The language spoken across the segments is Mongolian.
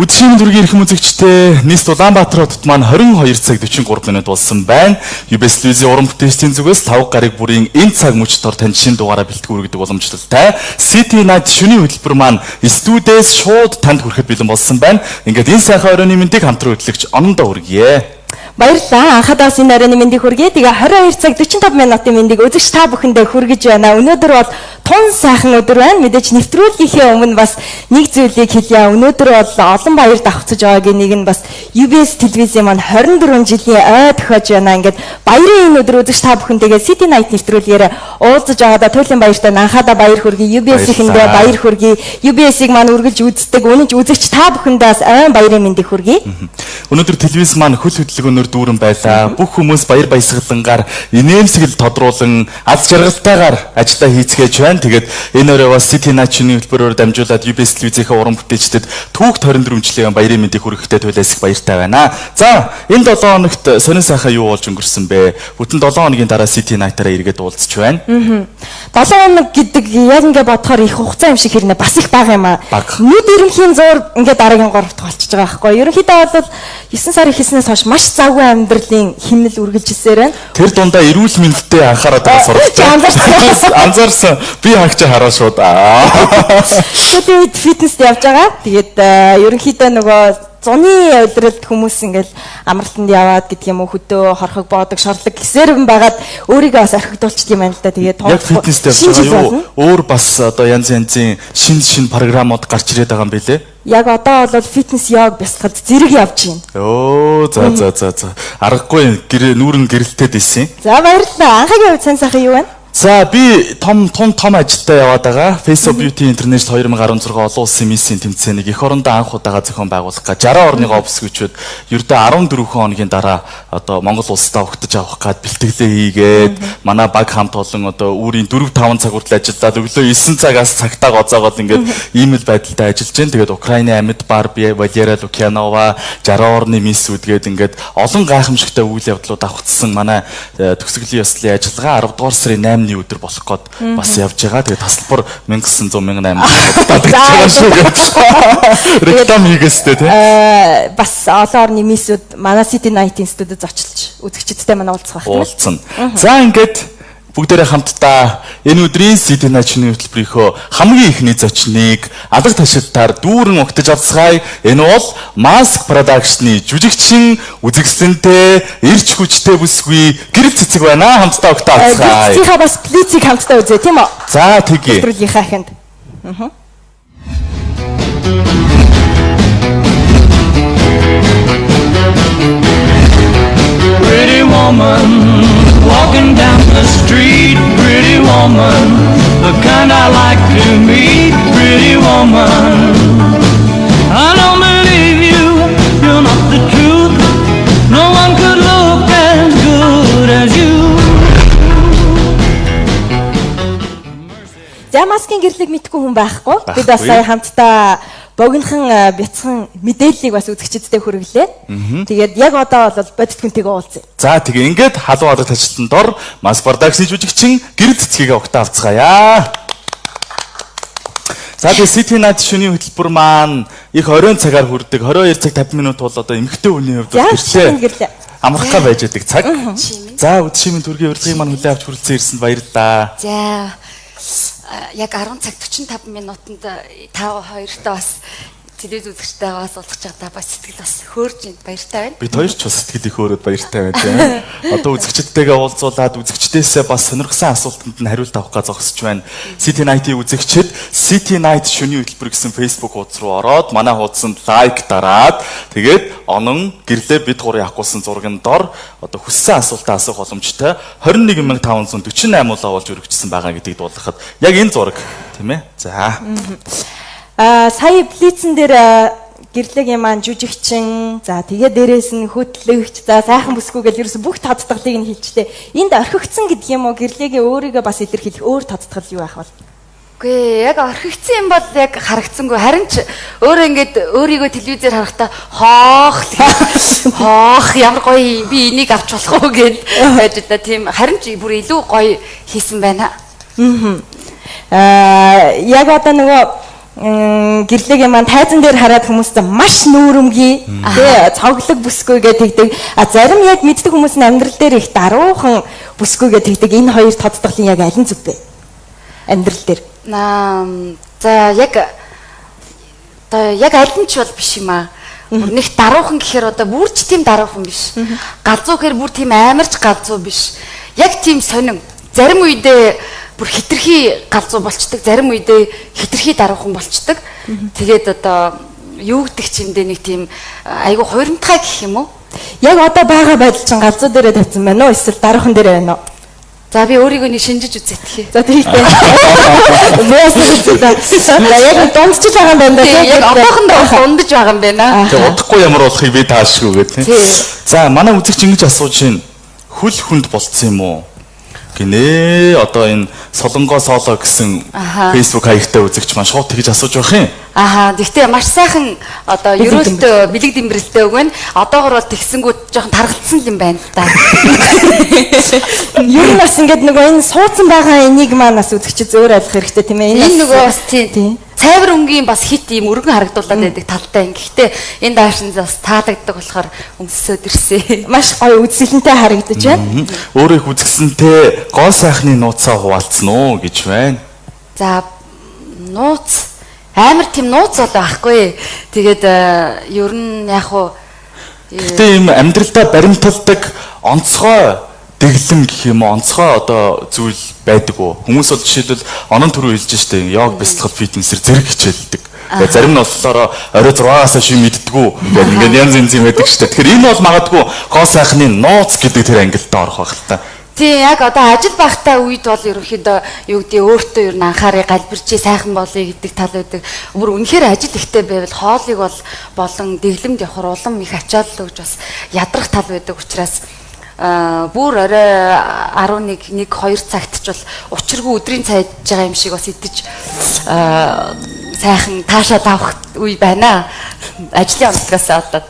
Үдшийн дүргийн эрхэм үзэгчдээ Нийст Улаанбаатар хотод маань 22 цаг 43 минут болсон байна. UBS телевизийн уран бүтээлчдийн зүгээс 5 гараг бүрийн энэ цаг мөчд ор танд шин дугаараа бэлтгэл үргэдэг боломжтой. City Night шөнийн хөтөлбөр маань студиэс шууд танд хүрэхэд бэлэн болсон байна. Ингээд энэ сайхан оройн мэндийг хамтран хөтлөгч Онондоо хүргье. Баярлалаа. Анхадаас энэ оройн мэндийг хүргэе. Тэгээ 22 цаг 45 минутын мэндийг үзэгч та бүхэндээ хүргэж байна. Өнөөдөр бол тун сайхан өдөр байна. Мэдээж нэвтрүүлгийнхээ өмнө бас нэг зүйлийг хэлье. Өнөөдөр бол олон баяр давхцаж байгаагийн нэг нь бас UBS телевизийн маань 24 жилийн ой тохиож байна. Ингээд баярын энэ өдөр үзэгч та бүхэнтэйгээ City Night нэвтрүүлгээр уулзаж байгаадаа туйлын баяртай анхадаа баяр хүргэе. UBS-ихэндээ баяр хүргэе. UBS-ийг маань үргэлж үздэг, үнэнч үзэгч та бүхэндээ бас ойн баярын мэндийг хүргэе. Өнөөдөр телевиз маань хөл хөдөлгөөнөөр дүүрэн байлаа. Бүх хүмүүс баяр баясгалангаар инээмсэгэл тодруулан аз жаргалтайгаар ажиллаа хийцгээж байна. Тэгээд энэ өрөө бас City Night шөнийн хөтөлбөрөөр дамжуулаад UBS телевизийнхээ уран бүтээлчдэд түүхт 24 жилийн баярын мэндийг хүргэхдээ туйлаас их баяртай байна. За, энэ 7 хоногт сонин сайхан юу болж өнгөрсөн бэ? Бүтэн 7 хоногийн дараа City Night-аараа эргээд уулзч байна. 7 хоног гэдэг яг ингээ бодохоор их хугацаа юм шиг хэрнээ бас их бага юм аа. Нүд ерөнхийн зуур ингээ дараагийн 3 дахь болчихж байгаа байхгүй. Ерөнхийдөө бол 9 сар эхэлснээс хойш маш завгүй амьдралын химнэл үргэлжилсээр байна. Тэр дундаа эрүүл мэндэд анхаарал байгаа сурагч. Анзаарсан. Анзаарсан. Би хагч хараа шууд. Сүүлийн үед фитнест явж байгаа. Тэгээд ерөнхийдөө нөгөө зуны улиралд хүмүүс ингээл амралтанд яваад гэдэг юм уу, хөдөө хорхог боодог шорлог гэсээр юм байгаад өөрийгөө бас орхигдуулчих юм байна л да. Тэгээд яг фитнест явж байгаа юу? Өөр бас одоо янз янзын шин шин програмууд гарч ирээд байгаа юм билэ. Яг одоо бол фитнес йог бясалгалд зэрэг явж байна. Өө за за за за. Аргагүй гэр нүүрэн гэрэлтээд исэн. За баярлалаа. Анхаагийн хувьд сайн сайхан юу байна? За би том том том ажилдаа яваад байгаа. Face of Beauty International 2016 олон улсын миссийн тэмцээнийг эх орондоо анх удаага зохион байгуулах гэж 60 орныгоо обсгүүчүүд ердөө 14 хоногийн дараа одоо Монгол улсдаа угтаж авах гээд бэлтгэлээ хийгээд манай баг хамт олон одоо үүрийн 4 5 цаг хүртэл ажиллаад өглөө 9 цагаас цагтаа гоцоогоод ингээд ийм л байдалтай ажиллаж байна. Тэгээд Украины амьд бар би Валера Лукьянова 60 орны миссүүд гээд ингээд олон гайхамшигтай үйл явдлууд авахтсан манай төгсгөлийн ёслолын ажиллагаа 10 дугаар сарын 8-ны өдөр болох гээд бас явж байгаа. Тэгээд тасалбар 1900 1800 удаад гэж байгаа шүү гэж. Реклам хийгээстэй тий. Бас олон орны миссүүд манай City Night-ийн студид зочилж үзэгчдтэй манай уулзах байх тийм ээ. Уулзсан. За ингээд бүгдээрээ хамтдаа энэ өдрийн City Night шөнийн хөтөлбөрийнхөө хамгийн эхний зочныг алга ташилтаар дүүрэн угтаж авцгаая. Энэ бол Mask Production-ы жүжигчин, үзэгсэнтэй, эрч хүчтэй бүсгүй гэрэл цэцэг байна. Хамтдаа угтаа авцгаая. Гэрэл цэцгийнхаа бас блицийг хамтдаа үзье тийм үү? За тэгье. Нэвтрүүлгийнхаа эхэнд. Pretty woman, walking down the street, pretty woman, the kind I like to meet, pretty woman. I don't believe you, you're not the truth. No one could look as good as you. За маскын гэрлийг мэдгүй хүн байхгүй. Бид бас сая хамтдаа богинохан бяцхан мэдээллийг бас үзэгчдэдээ хүргэлээ. Тэгээд яг одоо бол бодит хүнтэйгээ уулзъя. За тэгээ ингээд халуун алга ташлан дор Mask Production-ы жүжигчин гэрэл цэцгийг угтаа авцгаая. За тэгээ City Night шөнийн хөтөлбөр маань их оройн цагаар хүрдэг. 22 цаг 50 минут бол одоо эмэгтэй хүний хувьд гэрэлээ. Амрахгаа байж байдаг цаг. За үдшийн төргийн урилгыг маань хүлээн авч хүрэлцэн ирсэнд баярлалаа. За яг 10 цаг 45 минутанд та хоёртой бас телевиз үзэгчтэйгээ бас уулзах чадаа бас сэтгэл бас хөөрж баяртай байна. Бид хоёр ч бас сэтгэл их хөөрөөд баяртай байна тийм. Одоо үзэгчдтэйгээ уулзуулаад үзэгчдээсээ бас сонирхсан асуултанд нь хариулт авах гэж зогсож байна. City Night-ийн үзэгчид City Night шөнийн хөтөлбөр гэсэн Facebook хуудас руу ороод манай хуудсанд лайк дараад тэгээд онон гэрлээ бид гурын авахгүйсэн зурган дор одоо хүссэн асуултаа асуух боломжтой 21548 улаа болж өргөжсөн байгаа гэдгийг дуулгахад яг энэ зураг тийм ээ. За. Сая блицэн дээр гэрлэгийн маань жүжигчин, за тэгээ дээрээс нь хөтлөгч, за сайхан бүсгүй гэл ерөөсөн бүх тодтголыг нь хэлчлээ. Энд орхигдсон гэдэг юм уу? Гэрлэгийн өөрийгөө бас илэрхийлэх өөр тодтгол юу байх вэ? Үгүй яг орхигдсон юм бол яг харагдсангүй. Харин ч өөрөө ингээд өөрийгөө телевизээр харахтаа хоох хоох ямар гоё би энийг авч болох уу гэд байж та тийм. Харин ч бүр илүү гоё хийсэн байна. Яг одоо нөгөө Гэрлэгийн маань тайзан дээр хараад хүмүүст маш нүүрэмгий тий, цоглог бүсгүй гэж тэгдэг. А зарим яг мэддэг хүмүүс нь амьдрал дээр их даруухан бүсгүй гэж тэгдэг. Энэ хоёр тодтголын яг аль нь зөв бэ? Амьдрал дээр. За яг одоо яг аль нь ч бол биш юм аа. Нэг даруухан гэхээр одоо бүр ч тийм даруухан биш. Галзуу гэхээр бүр тийм амарч галзуу биш. Яг тийм сонин. Зарим үедээ бүр хитрхи галзуу болчдөг, зарим үедээ хитрхи даруухан болчдөг. Тэгээд одоо юу гэдэг ч юм дэ нэг тийм айгу хуйрамтгай гэх юм уу? Яг одоо байгаа байдал чинь галзуу дээрээ тавьсан байна уу? Эсвэл даруухан дээрээ байна уу? За би өөрийгөө нэг шинжиж үзэх. За тийхтэй. Би бас үзээ. Яг дундчил байгаа юм байна да. Яг одоохондоо дундаж байгаа юм байна. Тэг удахгүй ямар болохыг би таашгүй гэх тийм. За манай үзэгч ингэж асууж байна. Хөл хүнд болцсон юм уу? Гинэ одоо энэ Солонгоо соло гэсэн Facebook хаягтай үзэгч маань шууд тэгж асууж байх юм. Аха, гэхдээ маш сайхан одоо ерөөлтөө бэлэг дэмбэрэлтэй үг байна. Одоогор бол тэгсэнгүүд жоохон таргалцсан юм байна л да. Ер нь бас ингээд нөгөө энэ суудсан байгаа энийг маань бас үзэгч зөөр ойлгох хэрэгтэй тийм ээ. Энэ нөгөө бас тийм цайвар өнгийн бас хит ийм өргөн харагдуулаад байдаг талтай юм. Гэхдээ энэ даашин бас таалагддаг болохоор өмсөөд ирсэн. Маш гоё үзэсгэлэнтэй харагдаж байна. Өөрөө их үзэсгэлэнтэй гоо сайхны нууцаа хуваалцсан уу гэж байна. За нууц амар тийм нууц бол байхгүй. Тэгээд ер нь яг уу гэхдээ ийм амьдралдаа баримталдаг онцгой дэглэм гэх юм уу, онцгой одоо зүйл байдаг уу? Хүмүүс бол жишээлбэл онон түрүү хэлж штэ йог, бясалгал, фитнесэр зэрэг хичээлдэг. Тэгээд зарим нь болохоор орой 6-аас шин мэддэггүй гэдэг ингээд янз янз юм байдаг штэ. Тэгэхээр энэ бол магадгүй гоо сайхны нууц гэдэг тэр ангилалд орох байх л та. Тийм яг одоо ажил багтаа үед бол ерөнхийдөө юу гэдэг өөртөө ер нь анхаарыг галбирчий сайхан болъё гэдэг тал байдаг. Бүр үнэхээр ажил ихтэй байвал хоолыг бол болон дэглэмд явахар улам их ачаалал өгж бас ядрах тал байдаг учраас бүр орой 11 1 2 цагт ч бол учиргүй өдрийн цай идэж байгаа юм шиг бас идэж сайхан таашаал авах үе байна. Ажлын онцлогоос болоод.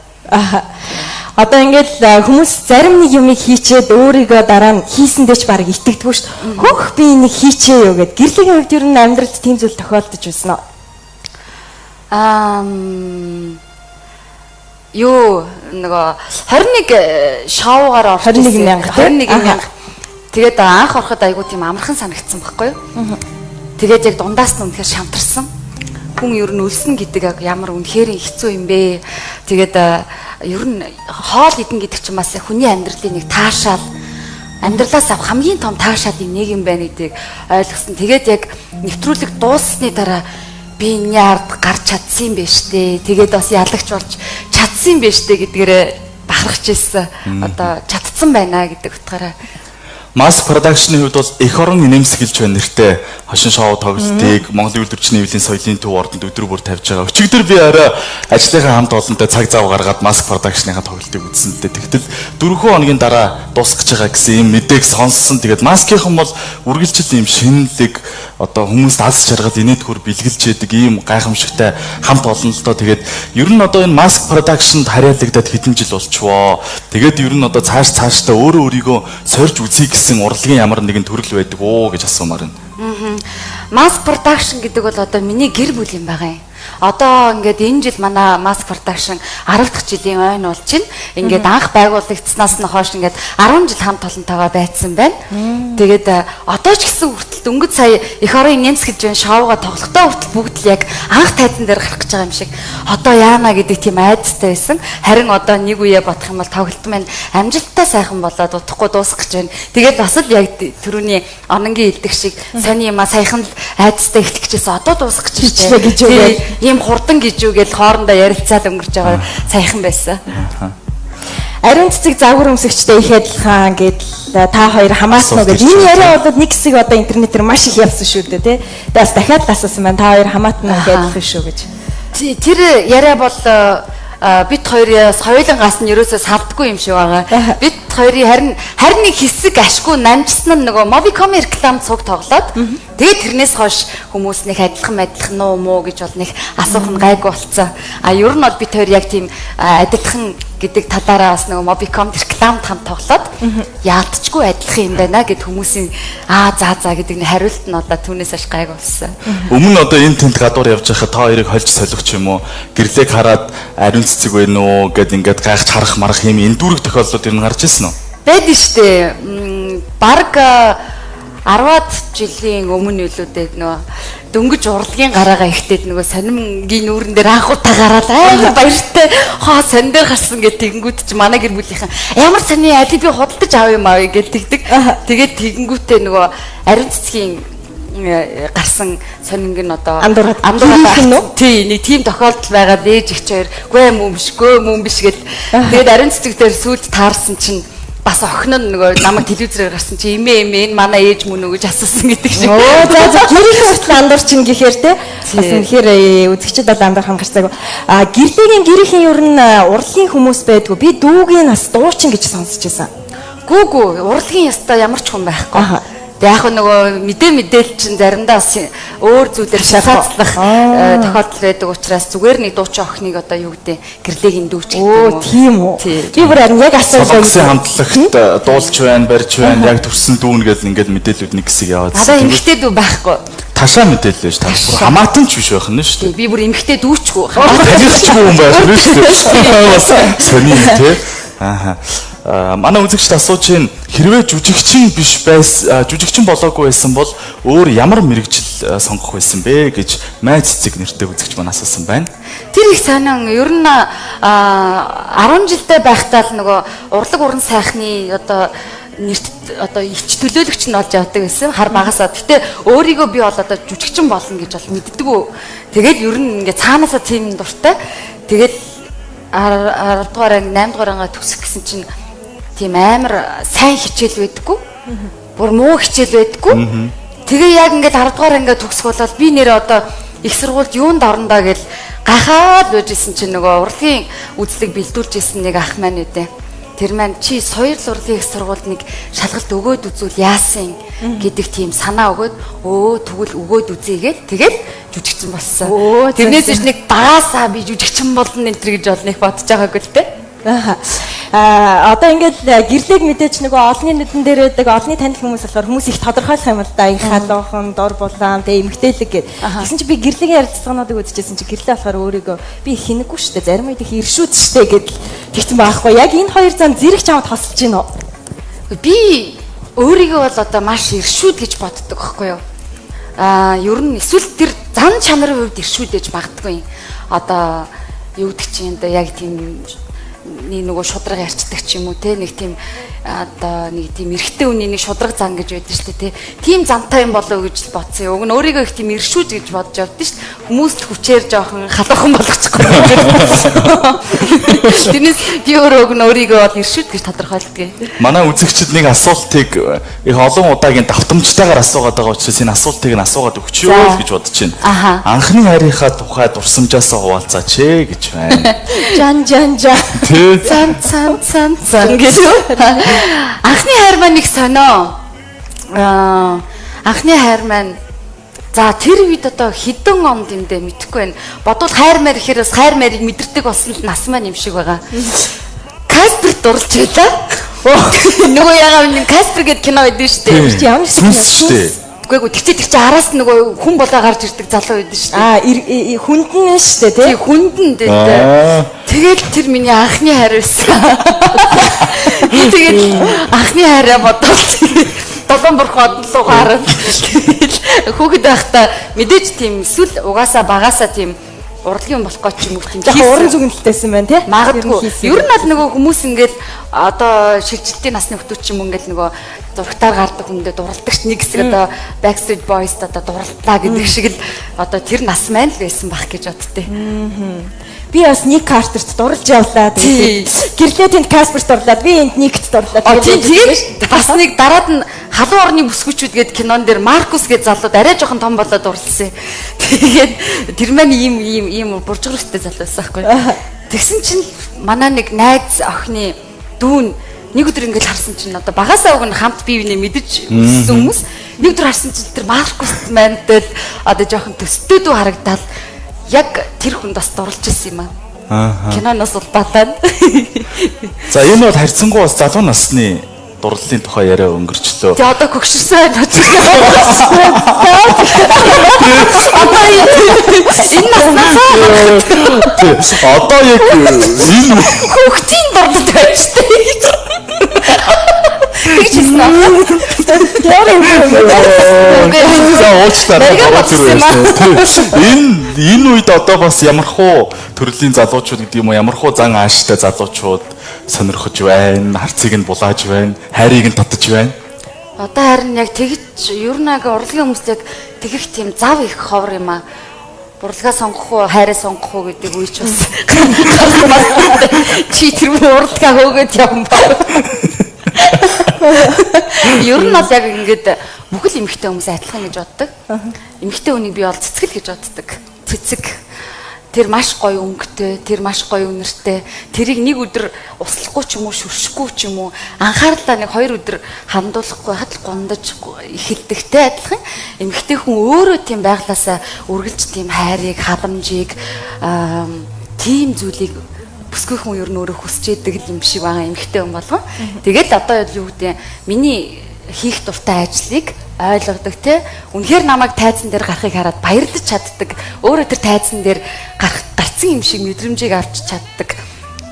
Одоо ингээд хүмүүс зарим нэг юмыг хийчээд өөрийгөө дараа нь хийсэндээ ч бараг итгэдэггүй шүү дээ. Хөх би энийг хийчээ юу гэд. Гэрлэгийн хувьд ер нь амьдралд тийм зүйл тохиолдож байсан уу? Юу нөгөө 21 шоугаар орж 21 мянга 21 мянга. Тэгээд анх ороход айгуу тийм амархан санагдсан байхгүй юу? Тэгээд яг дундаас нь үнэхээр шамтарсан. Хүн ер нь өлсөн гэдэг яг ямар үнэхээр хэцүү юм бэ? Тэгээд ер нь хоол идэн гэдэг чинь бас хүний амьдралын нэг таашаал, амьдралаас авах хамгийн том таашаалын нэг юм байна гэдгийг ойлгосон. Тэгээд яг нэвтрүүлэг дууссаны дараа би энэний ард гарч чадсан юм байна штэ. Тэгээд бас ялагч болж чадсан юм байна штэ гэдгээрээ бахархаж ирсэн. Одоо чадсан байна гэдэг утгаараа. Mass production-ы хувьд бол эх орон инээмсэглэж байна нэртэй хошин шоу тоглолтыг Монголын үйлдвэрчний хэвлэлийн соёлын төв ордонд өдөр бүр тавьж байгаа. Өчигдөр би орой ажлынхаа хамт олонтой цаг зав гаргаад Mass production-ийн тоглолтыг үзсэн л дээ. Тэгтэл 4 хоногийн дараа дуусгаж байгаа гэсэн ийм мэдээг сонссон. Тэгээд Mask-ийнхан бол үргэлжил ийм шинэлэг одоо хүмүүст аз жаргал инээдхүр бэлгэлж яадаг ийм гайхамшигтай хамт олон л доо. Тэгээд ер нь одоо энэ Mask production-д харьяалагдаад хэдэн жил болчихвоо. Тэгээд ер нь одоо цааш цаашдаа өөрөө өөрийгөө сорж үзье гэсэн урлагийн ямар нэгэн төрөл байдаг уу гэж асуумаар байна. Mass production гэдэг бол одоо миний гэр бүл юм байгаа юм. Одоо ингээд энэ жил манай Mass production 10 дахь жилийн ойн болж байна. Ингээд анх байгуулагдсанаас нь хойш ингээд 10 жил хамт олонтойгоо байцсан байна. Тэгээд одоо ч гэсэн хүртэл дөнгөж сая эх орон инээмсэглэж байна шоугаа тоглохдоо хүртэл бүгд л яг анх тайзан дээр гарах гэж байгаа юм шиг одоо яана гэдэг тийм айдастай байсан. Харин одоо нэг үе бодох юм бол тоглолт маань амжилттай сайхан болоод удахгүй дуусах гэж байна. Тэгээд бас л яг түрүүний ононгийн илдэг шиг сони юм а саяхан л айдастай эхлэх гэжсэн одоо дуусах гэж байна гэж үү. Ийм хурдан гэж юу гэж хоорондоо ярилцаад өнгөрч байгаа саяхан байсан. Ариун цэцэг загвар өмсөгчтэй их адилхан гэдэл та хоёр хамаатан уу гэдэг. Энэ яриа бол нэг хэсэг одоо интернетээр маш их явсан шүү дээ тий. Тэгээд бас дахиад л асуусан байна. Та хоёр хамаатан уу их адилхан шүү гэж. Тэр яриа бол бит хоёроос хоёулангаас нь ерөөсөө салдаггүй юм шиг байгаа. Бит хоёрын харин нэг хэсэг ашгүй намжсан нь нөгөө Mobicom реклам цуг тоглоод Тэгээд тэрнээс хойш хүмүүс нэг адилхан адилхан нуу муу гэж бол нэг асуух нь гайгүй болцсон. А ер нь бол бид хоёр яг тийм адилхан гэдэг талаараа бас нөгөө Mobicom рекламд хамт тоглоод яалтчгүй адилхан юм байна гэд хүмүүсийн аа за за гэдэг нэг хариулт нь одоо түүнээс хойш гайгүй болсон. Өмнө нь одоо энэ тэнд гадуур явж байхад та хоёрыг хольж солих ч юм уу, гэрлэг хараад ариун цэцэг байна уу гэд ингээд гайхаж харах марах юм эндүүрэг тохиолдлууд ер нь гарч ирсэн үү? Байдаг штэ. Бараг 10-аад жилийн өмнө үлүүдээ нөгөө дөнгөж урлагийн гараагаа ихтэй нөгөө сонингийн нүүрэн дээр анх удаа гараад амар баяртай хоо сонин дээр гарсан гэх тэгэнгүүт чи манай гэр бүлийнхэн ямар сони алийг би худалдаж авъя юм аа гэж тэгдэг. Тэгээд тэгэнгүүтээ нөгөө ариун цэцгийн гарсан сонинг нь одоо андуураад тий нэг тийм тохиолдол байгаад ээж их хоёр гүй мөн биш гүй мөн биш гэл тэгээд ариун цэцэг дээр сүйд таарсан чинь бас охин нь нөгөө намайг телевизээр гарсан чи эмээ эмээ энэ манай ээж мөн үү гэж асуусан гэдэг шиг. Оо за за гэрийн хүртэл андуурчин гэхээр те бас үнэхээр үзэгчд бол андуурах юм гарцаагүй. А гэрлэгийн гэрийн ер нь урлагийн хүмүүс байдгүй. Би дүүгийн бас дуучин гэж сонсч байсан. Гүү гүү урлагийн ястаа ямар ч хүн байхгүй. Тэг яг нөгөө мэдээлэл чинь заримдаа бас өөр зүйлээр шалгаалах тохиолдол байдаг учраас зүгээр нэг дуучин охиныг одоо юу гэдэг гэрлэгийн дүүч гэдэг юм уу? Тийм үү. Би бүр харин яг асуулаа. Солонгосын хамтлагт дуулж байна, барьж байна, яг төрсөн дүүн гэл ингээд мэдээлүүд нэг хэсэг яваад. Надаа эмэгтэй дүү байхгүй. Ташаа мэдээлэл биш та бүр хамаатан ч биш байх нь шүү дээ. Би бүр эмэгтэй дүүчгүй. Хамаатанчгүй юм байх нь шүү дээ. Бас сони тий. Ааха. Манай үзэгчд асууж байна, хэрвээ жүжигчин биш байс, жүжигчин болоогүй байсан бол өөр ямар мэрэгжил сонгох байсан бэ гэж Май цэцэг нэртэй үзэгч маань асуусан байна. Тэр их сонин ер нь 10 жилдээ байхдаа л нөгөө урлаг уран сайхны одоо нэрт одоо ич төлөөлөгч нь болж явдаг байсан хар багасаа. Гэтэ өөрийгөө би бол одоо жүжигчин болно гэж бол мэддэггүй. Тэгэл ер нь ингээ цаанаасаа тийм дуртай. Тэгэл 10 дугаар анги 8 дугаар анги төгсөх гэсэн чинь тийм амар сайн хичээл байдаггүй. Бүр муу хичээл байдаггүй. Тэгээ яг ингээд 10 дугаар анги төгсөх болоод би нэр одоо их сургуульд юунд орондоо гэл гахаад байжсэн чинь нөгөө урлагийн үзлэг бэлдүүлж исэн нэг ах маань үдэ. Тэр маань чи соёл урлагийн их сургуульд нэг шалгалт өгөөд үзвэл яасан гэдэг тийм санаа өгөөд өө тэгвэл өгөөд үзье гээл тэгэл жүжигчин болсон. Тэрнээс биш нэг багасаа би жүжигчин болно энэ төр гэж бол нэг бодож байгаагүй л дээ. Аа одоо ингээд гэрлэг мэдээж нөгөө олонний нүдэн дээр байдаг олонний танил хүмүүс болохоор хүмүүс их тодорхойлох юм л да. Их халуухан, дор булаан, тэгээ эмгтээлэг гэд. Тэгсэн чи би гэрлэгийн ярилцлагануудыг үзчихсэн чи гэрлээ болохоор өөрийгөө би хинэггүй штэ, зарим үед их иршүүд штэ гэдэл тэгсэн байхгүй. Яг энэ хоёр зам зэрэг чамд хосолж гин үү? Би өөрийгөө бол одоо маш иршүүд гэж боддог байхгүй юу? Аа ер нь эсвэл тэр зан чанарын хувьд иршүүд гэж магадгүй. Одоо юу гэдэг чинь одоо яг тийм нэг нөгөө шудраг ярьцдаг ч юм уу те нэг тийм одоо нэг тийм эрэгтэй хүний нэг шудраг зан гэж байдаг шүү дээ те тийм зантай юм болов уу гэж л бодсон. Уг нь өөрийгөө их тийм иршүүж гэж бодож явдсан шүү дээ. Хүмүүст хүчээр жоохон халуухан болгочихгүй. Тэрнээс би өөрөө уг нь өөрийгөө бол иршүүд гэж тодорхойлдог. Манай үзэгчид нэг асуултыг их олон удаагийн давтамжтайгаар асуугаад байгаа учраас энэ асуултыг нь асуугаад өгчөө гэж бодож байна. Анхны хайрынхаа тухай дурсамжаасаа хуваалцаач ээ гэж байна. Жан жан жан. Цан цан цан цан гэж. Анхны хайр маань нэг сонио. Анхны хайр маань за тэр үед одоо хэдэн онд юм бэ мэдэхгүй байна. Бодвол хайр маяр гэхээр бас хайр маярыг мэдэрдэг болсон л нас маань юм шиг байгаа. Каспер дурлж байлаа. Нөгөө ягаа нэг Каспер гэдэг кино байдаг шүү дээ. Ямар шиг шүү дээ. Үгүй ээ тэгчээ тэр чи араас нөгөө хүн болоо гарч ирдэг залуу байдаг шүү дээ. Аа хүндэн шүү дээ тий. Хүндэн дээ. Тэгэл тэр миний анхны хайр байсан. Би тэгэл анхны хайраа бодвол долоон бурхан одлоо гараад тэгэл хүүхэд байхдаа мэдээж тийм эсвэл угаасаа багасаа тийм урлагийн болох гэж юм уу тийм жоохон уран зүгнэлтэйсэн байна тий. Магадгүй. Ер нь бол нөгөө хүмүүс ингээл одоо шилжилтийн насны хүмүүс ч юм ингээл нөгөө зурагтаар гардаг хүндээ дурладаг ч нэг хэсэг одоо Backstreet Boys-д одоо дурлалаа гэдэг шиг л одоо тэр нас маань л байсан байх гэж боддتي. Би бас Ник Картерт дурлж явлаа. Тэгээд гэрлээ тэнд Касперт дурлаад би энд Никт дурлаад. Тэгээд бас нэг дараад нь халуун орны бүсгүүчүүд гээд кинон дээр Маркус гээд залууд арай жоохон том болоод дурлсан. Тэгээд тэр маань ийм ийм ийм буржгар өстэй залуу байсан байхгүй. Тэгсэн чинь манай нэг найз охины дүүн нэг өдөр ингээл харсан чинь одоо багасаа уг нь хамт бие биенээ мэдэж өссөн хүмүүс. Нэг өдөр харсан чинь тэр Маркус мантай л одоо жоохон төстэй дүү харагдаал яг тэр хүнд бас дурлж ирсэн юм аа. Аа. Киноноос улбаатай. За энэ бол харьцангуй бас залуу насны дурлалын тухай яриа өнгөрчлөө. Тэгээ одоо хөгшөрсөн байж Одоо энэ наснаас Тий. Одоо яг энэ хөгтийн дурлал байж тээ гэж. Тэгж хэлсэн аа. Ямар юм бэ? За уучлаарай. Нарийн Ороод бодсон юм аа. ирсэн. Тий. Энэ үед одоо бас ямархуу төрлийн залуучууд гэдэг юм уу, ямархуу зан ааштай залуучууд сонирхож байна, харцыг нь булааж байна, хайрыг нь татаж байна. Одоо харин яг тэгж ер нь аг урлагийн хүмүүст яг тэгэх тийм зав их ховор юм аа. Урлагаа сонгох уу, хайраа сонгох уу гэдэг үе ч бас чи тэр урлагаа хөөгөөд явсан ба. Ер нь бол яг ингээд бүхэл эмэгтэй хүмүүс адилхан гэж боддог. Эмэгтэй хүнийг би бол цэцгэл гэж боддог. Цэцэг. Тэр маш гоё өнгөтэй, тэр маш гоё үнэртэй. Тэрийг нэг өдөр услахгүй ч юм уу, шүршихгүй ч юм уу, анхаарлаа нэг хоёр өдөр хандуулахгүй хадал гундаж эхэлдэгтэй адилхан. Эмэгтэй хүн өөрөө тийм байглаасаа үргэлж тийм хайрыг, халамжийг, тийм зүйлийг бүсгүй хүн ер нь өөрөө хүсэж идэг юм шиг байгаа эмэгтэй хүн болгон. Тэгэл одоо юу гэдэг миний хийх дуртай ажлыг ойлгодог те. Үнэхээр намайг тайзан дээр гарахыг хараад баярлаж чаддаг. Өөрөө тэр тайзан дээр гарцсан юм шиг мэдрэмжийг авч чаддаг.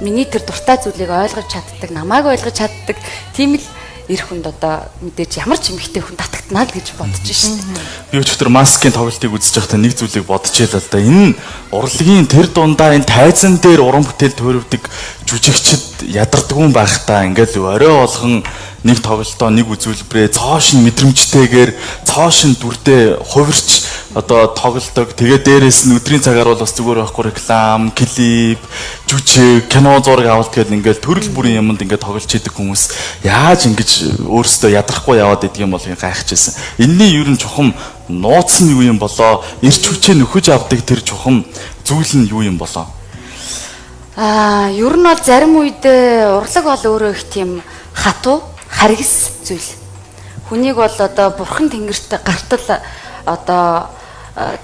Миний тэр дуртай зүйлийг ойлгож чаддаг, намайг ойлгож чаддаг. Тийм л эр хүнд одоо мэдээж ямар ч эмэгтэй хүн татагтнаа л гэж бодож шин. Би өчигдөр маскын тоглолтыг үзэж байхдаа нэг зүйлийг бодож байлаа л да. Энэ урлагийн тэр дундаа энэ тайзан дээр уран бүтээл төөрөвдөг жүжигчд ядардаггүй байхдаа ингээл орой болгон нэг тоглолтоо нэг үзүүлбэрээ цоошин мэдрэмжтэйгээр цоошин дүрдээ хувирч одоо тоглодог. Тэгээ дээрээс нь өдрийн цагаар бол бас зүгээр байхгүй реклам, клип, жүжиг, кино зураг авалт гэдэг ингээл төрөл бүрийн юмд ингээд тоглож идэг хүмүүс яаж ингэж өөрсдөө ядрахгүй яваад идэг юм бол гайхаж байсан. Энийний ер нь чухам нууц нь юу юм болоо? Ирч хүчээ нөхөж авдаг тэр чухам зүйл нь юу юм болоо? Аа, ер нь бол зарим үед урлаг бол өөрөө их тийм хатуу, харгас зүйл. Хүнийг бол одоо бурхан тэнгэрт гартал одоо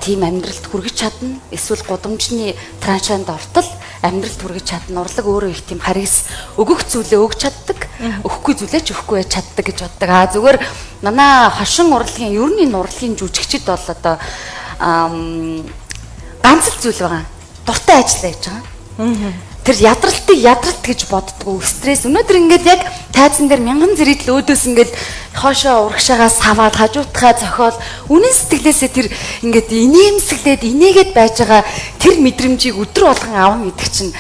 тийм амьдралд хүргэж чадна. Эсвэл гудамжны траншаанд ортол амьдралд хүргэж чадна. Урлаг өөрөө их тийм харгас өгөх зүйлээ өгч чаддаг, өгөхгүй зүйлээ ч өгөхгүй байж чаддаг гэж боддог. Аа зүгээр манай хошин урлагийн ер нь энэ урлагийн жүжигчд бол одоо ганц л зүйл байгаа. Дуртай ажиллаа гэж байгаа. Тэр ядралтыг ядралт гэж боддгоо стресс. Өнөөдөр ингээд яг тайзан дээр мянган зэрэгдэл өөдөөс ингээд хоошоо урагшаагаа саваад хажуутхаа зохиол үнэн сэтгэлээсээ тэр ингээд инээмсэглээд инээгээд байж байгаа тэр мэдрэмжийг өдөр болгон авна гэдэг чинь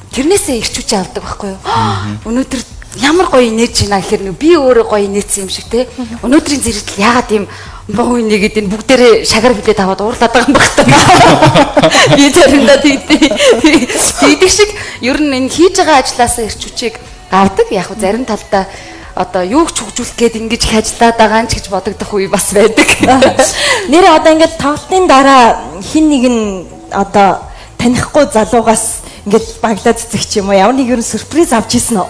тэрнээсээ ирч хүч авдаг байхгүй юу? Өнөөдөр ямар гоё инээж байна гэхээр нөө би өөрөө гоё инээсэн юм шиг те. Өнөөдрийн зэрэгдэл яагаад ийм боо инээгээд энэ бүгдээрээ шагаар билээд аваад уурлаад байгаа юм баг та. Би заримдаа тэгдэг шиг ер нь энэ хийж байгаа ажлаасаа ирч хүчийг авдаг. Яг хөө зарим талдаа одоо юу ч хөгжүүлэх гээд ингэж их ажиллаад байгаа юм ч гэж бодогдох үе бас байдаг. Нэрээ одоо ингээд тоглолтын дараа хин нэг нь одоо танихгүй залуугаас ингээд баглаа цэцэг ч юм уу ямар нэг ер нь сюрприз авч ирсэн үү?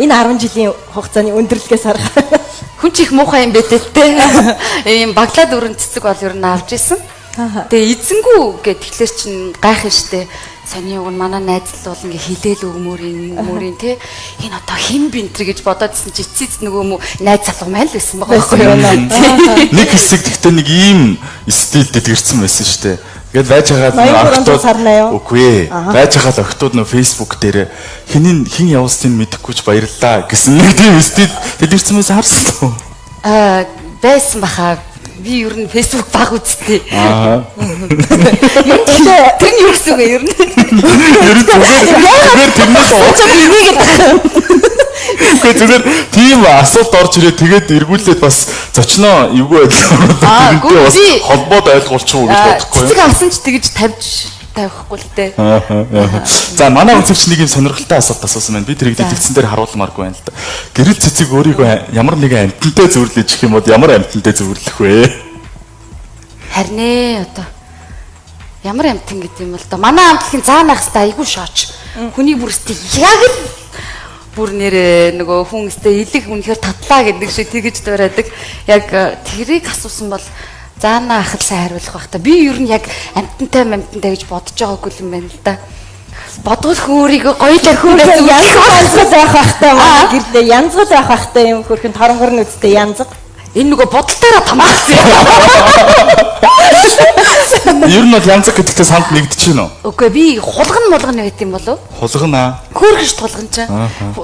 Энэ 10 жилийн хугацааны өндөрлөгөөс харах. Хүн ч их муухай юм бэ те. Ийм баглаа дөрөн цэцэг бол ер нь авч исэн. Тэгээ эзэнгүү гэд тэгэхээр чин гайхна штэ. Сони уг нь манай найз л бол ингээ хилээл өгмөр юм мөрийн те. Энэ одоо хэн бинтэр гэж бодоодсэн чи эцэц нөгөө мө найз залуу маань л байсан байгаа байхгүй юу? Нэг хэсэг гэхдээ нэг ийм стил дэлгэрсэн байсан штэ. Ингээд байж байгаа 83 сар наяа. Үгүй ээ. Байж байгаа л охтууд нөө Facebook дээр хинийн хин явуулсныг мэдэхгүй ч баярлалаа гэсэн нэг тийм стил дэлгэрсэн байсан харсан уу? Аа, байсан баха. Би ер нь Facebook баг үзтээ. Аа. Ер нь тэгэхээр тэр нь юу гэсэн үг вэ ер нь? Ер нь зүгээр тэрнээс Чи энийгээд Үгүй зүгээр тийм асуулт орж ирээ тэгээд эргүүлээд бас зочноо эвгүй Аа, байдлаар үгүй, бас би- холбоод ойлгуулчих уу гэж бодохгүй Цэцэг юу? авсан ч тэгж тавьж тавихгүй л дээ. Аа. За манай үзэгч нэг юм сонирхолтой асуулт асуусан байна. Би тэрийг дэлгэцэн дээр харуулмааргүй байна л да. Гэрэл цэцэг өөрийгөө ямар нэгэн амьтантай зөвөрлөж их юм бол ямар амьтантай зөвөрлөх вэ? Харин ээ одоо ямар амтан гэдэг юм бол доо. Манай амтлахын заанах хэвээр айгүй шооч. Хүний бүрстэй яг л Бүр нэрээ нөгөө хүн өстэй илэх үнэхээр татлаа гэдэг шиг тэгэж дуурайдаг. Яг тэрийг асуусан бол заана ах л сайн хариулах байх та. Би ер нь яг амтантай амтантай гэж бодож байгаагүй юм байна л да. Бодвол хүн өөрийгөө гоё л Хөрхөн янзгал байх бахтай манай гэрлээ янзгал байх бахтай юм хөрхөн торонгор нь үсттэй янзгал. Энэ нөгөө бодолтойроо тамаалсан юм. Ер нь бол янзаг гэдэгтээ санд нэгдэж байна уу? Үгүй би хулган мулган байт юм болов? Хулгана. Хөөрхөж тулган чинь.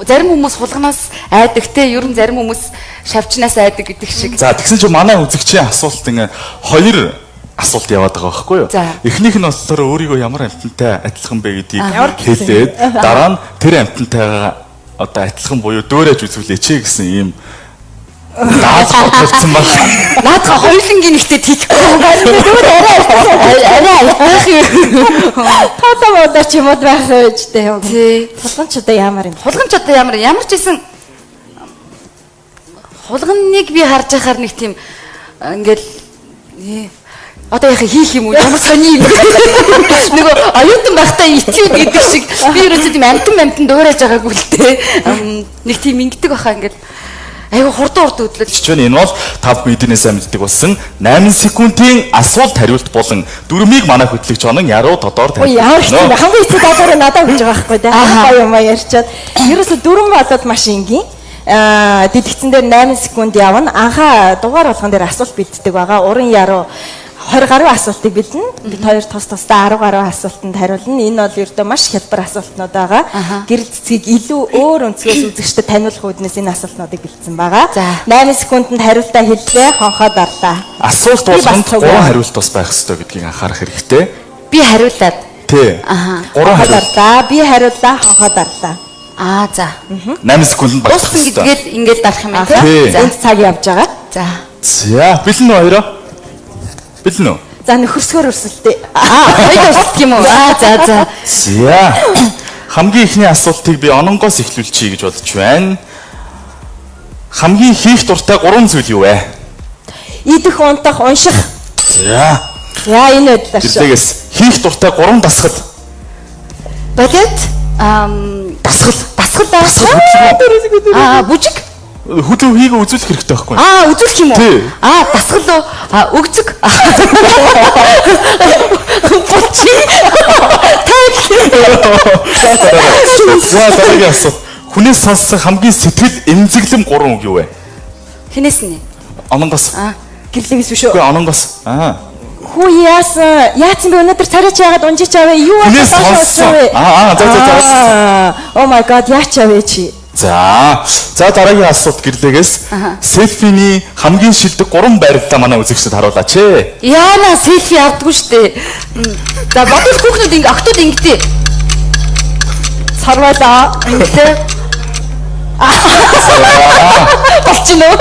Зарим хүмүүс хулганаас айдаг те, ер нь зарим хүмүүс шавчнаас айдаг гэдэг шиг. За тэгсэн чинь манай үзэгчийн асуулт ингээ хоёр асуулт яваад байгаа байхгүй юу? Эхнийх нь болохоор өөрийгөө ямар амьтантай адилхан бэ гэдгийг хэлээд дараа нь тэр амьтантайгаа одоо адилхан буюу дөөрэж үзүүлээч гэсэн ийм даалгавар тавьсан баг. Наадха хоёулангийн нэгтээ тийхгүй. Зүгээр арай арай юм. Тоолоо бодоо ч юм уу байх байж тээ юм. Тий. Хулган ч одоо ямар юм. Хулган ч одоо ямар ямар ч байсан хулганыг би харж байхаар нэг тийм ингээл одоо яхаа хийх юм уу? Ямар сони юм. Нөгөө оюутан байхдаа ичүүд гэдэг шиг би ерөөсөө тийм амтан амтан дуурайж байгаагүй л дээ. Нэг тийм ингэдэг баха ингээл айгу хурдан урд хөдлөж. Чинь энэ бол та бүхэн эднээс мэддэг болсон 8 секундын асуулт хариулт болон дөрмийг манай хөтлөгч онон яруу тодоор тавьж. Ямар хэцүү хамгийн хэцүү долоор надад өгч байгаа байхгүй дээ. Гоё юм ярьчаад. Ерөөсөө дөрвөн болоод маш энгийн. Дэлгэцэн дээр 8 секунд явна. Анхаа дугаар болгон дээр асуулт бэлддэг байгаа. Уран яруу 20 гаруй асуултыг бэлдэнэ. Бид хоёр тус тусдаа 10 гаруй асуултанд хариулна. Энэ бол ердөө маш хялбар асуултнууд байгаа. Гэрэл цэцгийг илүү өөр өнцгөөс үзэгчдэд таниулах үүднээс энэ асуултнуудыг бэлдсэн байгаа. 8 секундэд хариултаа хэллээ. Хонхоо дарлаа. Асуулт болгонд 3 хариулт бас байх ёстой гэдгийг анхаарах хэрэгтэй. Би хариулаад. Тий. 3 хариулт. Би хариуллаа. Хонхоо дарлаа. Аа за. 8 секундэд багтах ёстой. Гэдгээл ингээд дарах юм байна тий. За энд цаг явж байгаа. За. За, бэлэн үү хоёроо? Бэлэн үү? За нөхөрсгөр өрсөлдөө. Аа, хоёр өрсөлдөх юм уу? Аа, за за. За. Хамгийн эхний асуултыг би ононгоос эхлүүлчихье гэж бодож байна. Хамгийн хийх дуртай 3 зүйл юу вэ? Идэх, унтах, унших. За. За, энэ байдлаар шүү. Тэрлэгээс хийх дуртай 3 дасгал. Балет, дасгал. Дасгал аа. Аа, бүжиг. Хөдөө хийгээ үзүүлэх хэрэгтэй байхгүй юу? Аа, үзүүлэх юм уу? Аа, дасгал уу? Аа, өгцөг. Булчин. За, дараагийн асуулт. Хүнээс сонссон хамгийн сэтгэл эмзэглэм 3 үг юу вэ? Хинээс нь? Ононгоос. Аа, гэрлэгээс биш үү? Үгүй, ононгоос. Аа. Хүү яасан? Яатсан бэ өнөөдөр царайч яагаад унжиж аваа? Юу болсон вэ? Аа, за за за. Oh my god, яач авээ чи? За. За дараагийн асуулт гэрлэгээс селфиний хамгийн шилдэг 3 байрлалаа манай үзэгчдэд харуулаач ээ. Яана селфи авдаггүй штэ. За бодвол хүүхнүүд ингэ октод ингэдэй. Сарвалаа. Ингэлээ. Болчихно уу?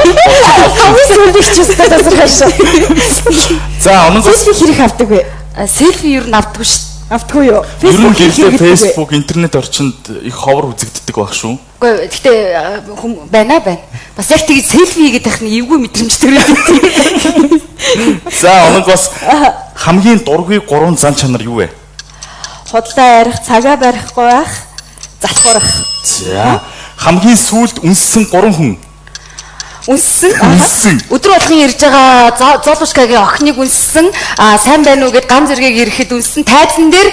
Хамгийн сүүлийн хичээстэй тасархай шээ. За ононгоос селфи хэрэг авдаг вэ? Селфи ер нь авдаггүй штэ. Автгүй юу? Facebook гэрлээ Facebook интернет орчинд их ховор үзэгддэг байх шүү. Үгүй гэхдээ хүм байна байна. Бас яг тийг селфи хийгээд байх нь эвгүй мэдрэмж төрөөд. За ононгоос хамгийн дургүй 3 зан чанар юу вэ? Худлаа ярих, цагаа барихгүй байх, залхуурах. За хамгийн сүүлд үнссэн 3 хүн. Үнссэн. Үнссэн. Өдөр болгон ирж байгаа Золушкагийн охиныг үнссэн. Аа сайн байна уу гэд гам зэргийг ирэхэд үнссэн. Тайзан дээр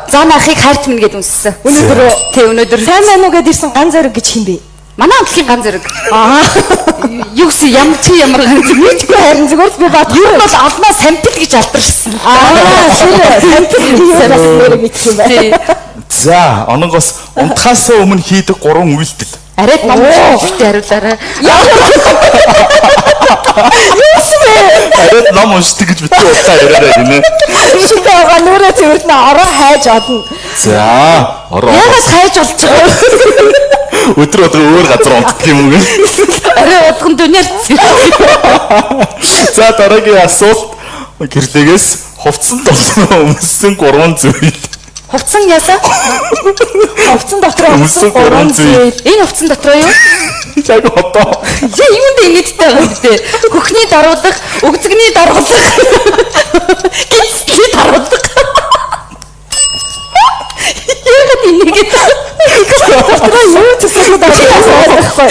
зан ахыг хайрт минь гэд үнссэн. Өнөөдөр тий өнөөдөр сайн байна уу гэд ирсэн ган зэрэг гэж хин бэ? Манай хамтлагийн ган зэрэг. Аа. Юу гэсэн ямар чи ямар ган зэрэг мэдгүй харин зүгээр л би бод. Ер нь бол олноо сампил гэж алдаршсан. Аа тэр сампил гэж бас нэр мэдэх юм байна. За ононгоос унтахаас өмнө хийдэг 3 үйлдэл. Арай ном уншихтэй хариулаарай. Юусэн бэ? Арай ном уншдаг гэж битгий удлаа яриарай гинэ. Шидэ байгаа нүрээ цэвэрлэнэ ороо хайж олно. За, ороо. Яагаад хайж олж байгаа вэ? Өдөр өдөр өөр газар унтдаг юм уу гэ? Арай удган дүнээр. За дараагийн асуулт гэрлэгээс хувцсан дотор өмссөн 3 зүйл. Хувцсан яасан? Хувцсан дотор өмссөн 3 зүйл. Энэ хувцсан дотор юу? Яг одоо. Яа, юунд инээдтэй байгаа юм бэ? Хөхний даруулга, өгзөгний даруулга, гинцлийн даруулга. Яагаад инээгээд? Тэр юу төсөөлөд байгаа байхгүй.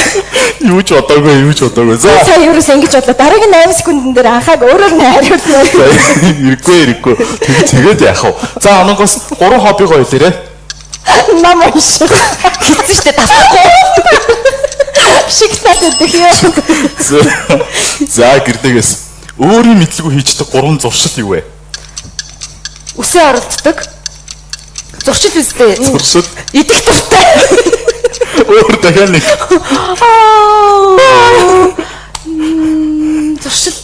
Юу ч бодоогүй, юу ч бодоогүй. За. Сая ерөөс ингэж бодлоо. Дараагийн 8 секундан дээр анхааг өөрөөр нь хариулна. Хэрэггүй, хэрэггүй. Тэгээд яах вэ? За, ононгоос 3 хоббигоо хэлээрэй. Нам унших. Хэцүү штэ давтахгүй. Шоколад идэх юм. За, гэрлэгээс өөрийн мэдлгүй хийждэг 3 зуршил юу вэ? Үсээ оролддог. Зуршил үстэй. Зуршил. Идэх дуртай. Өөр дахиад нэг. Зуршил.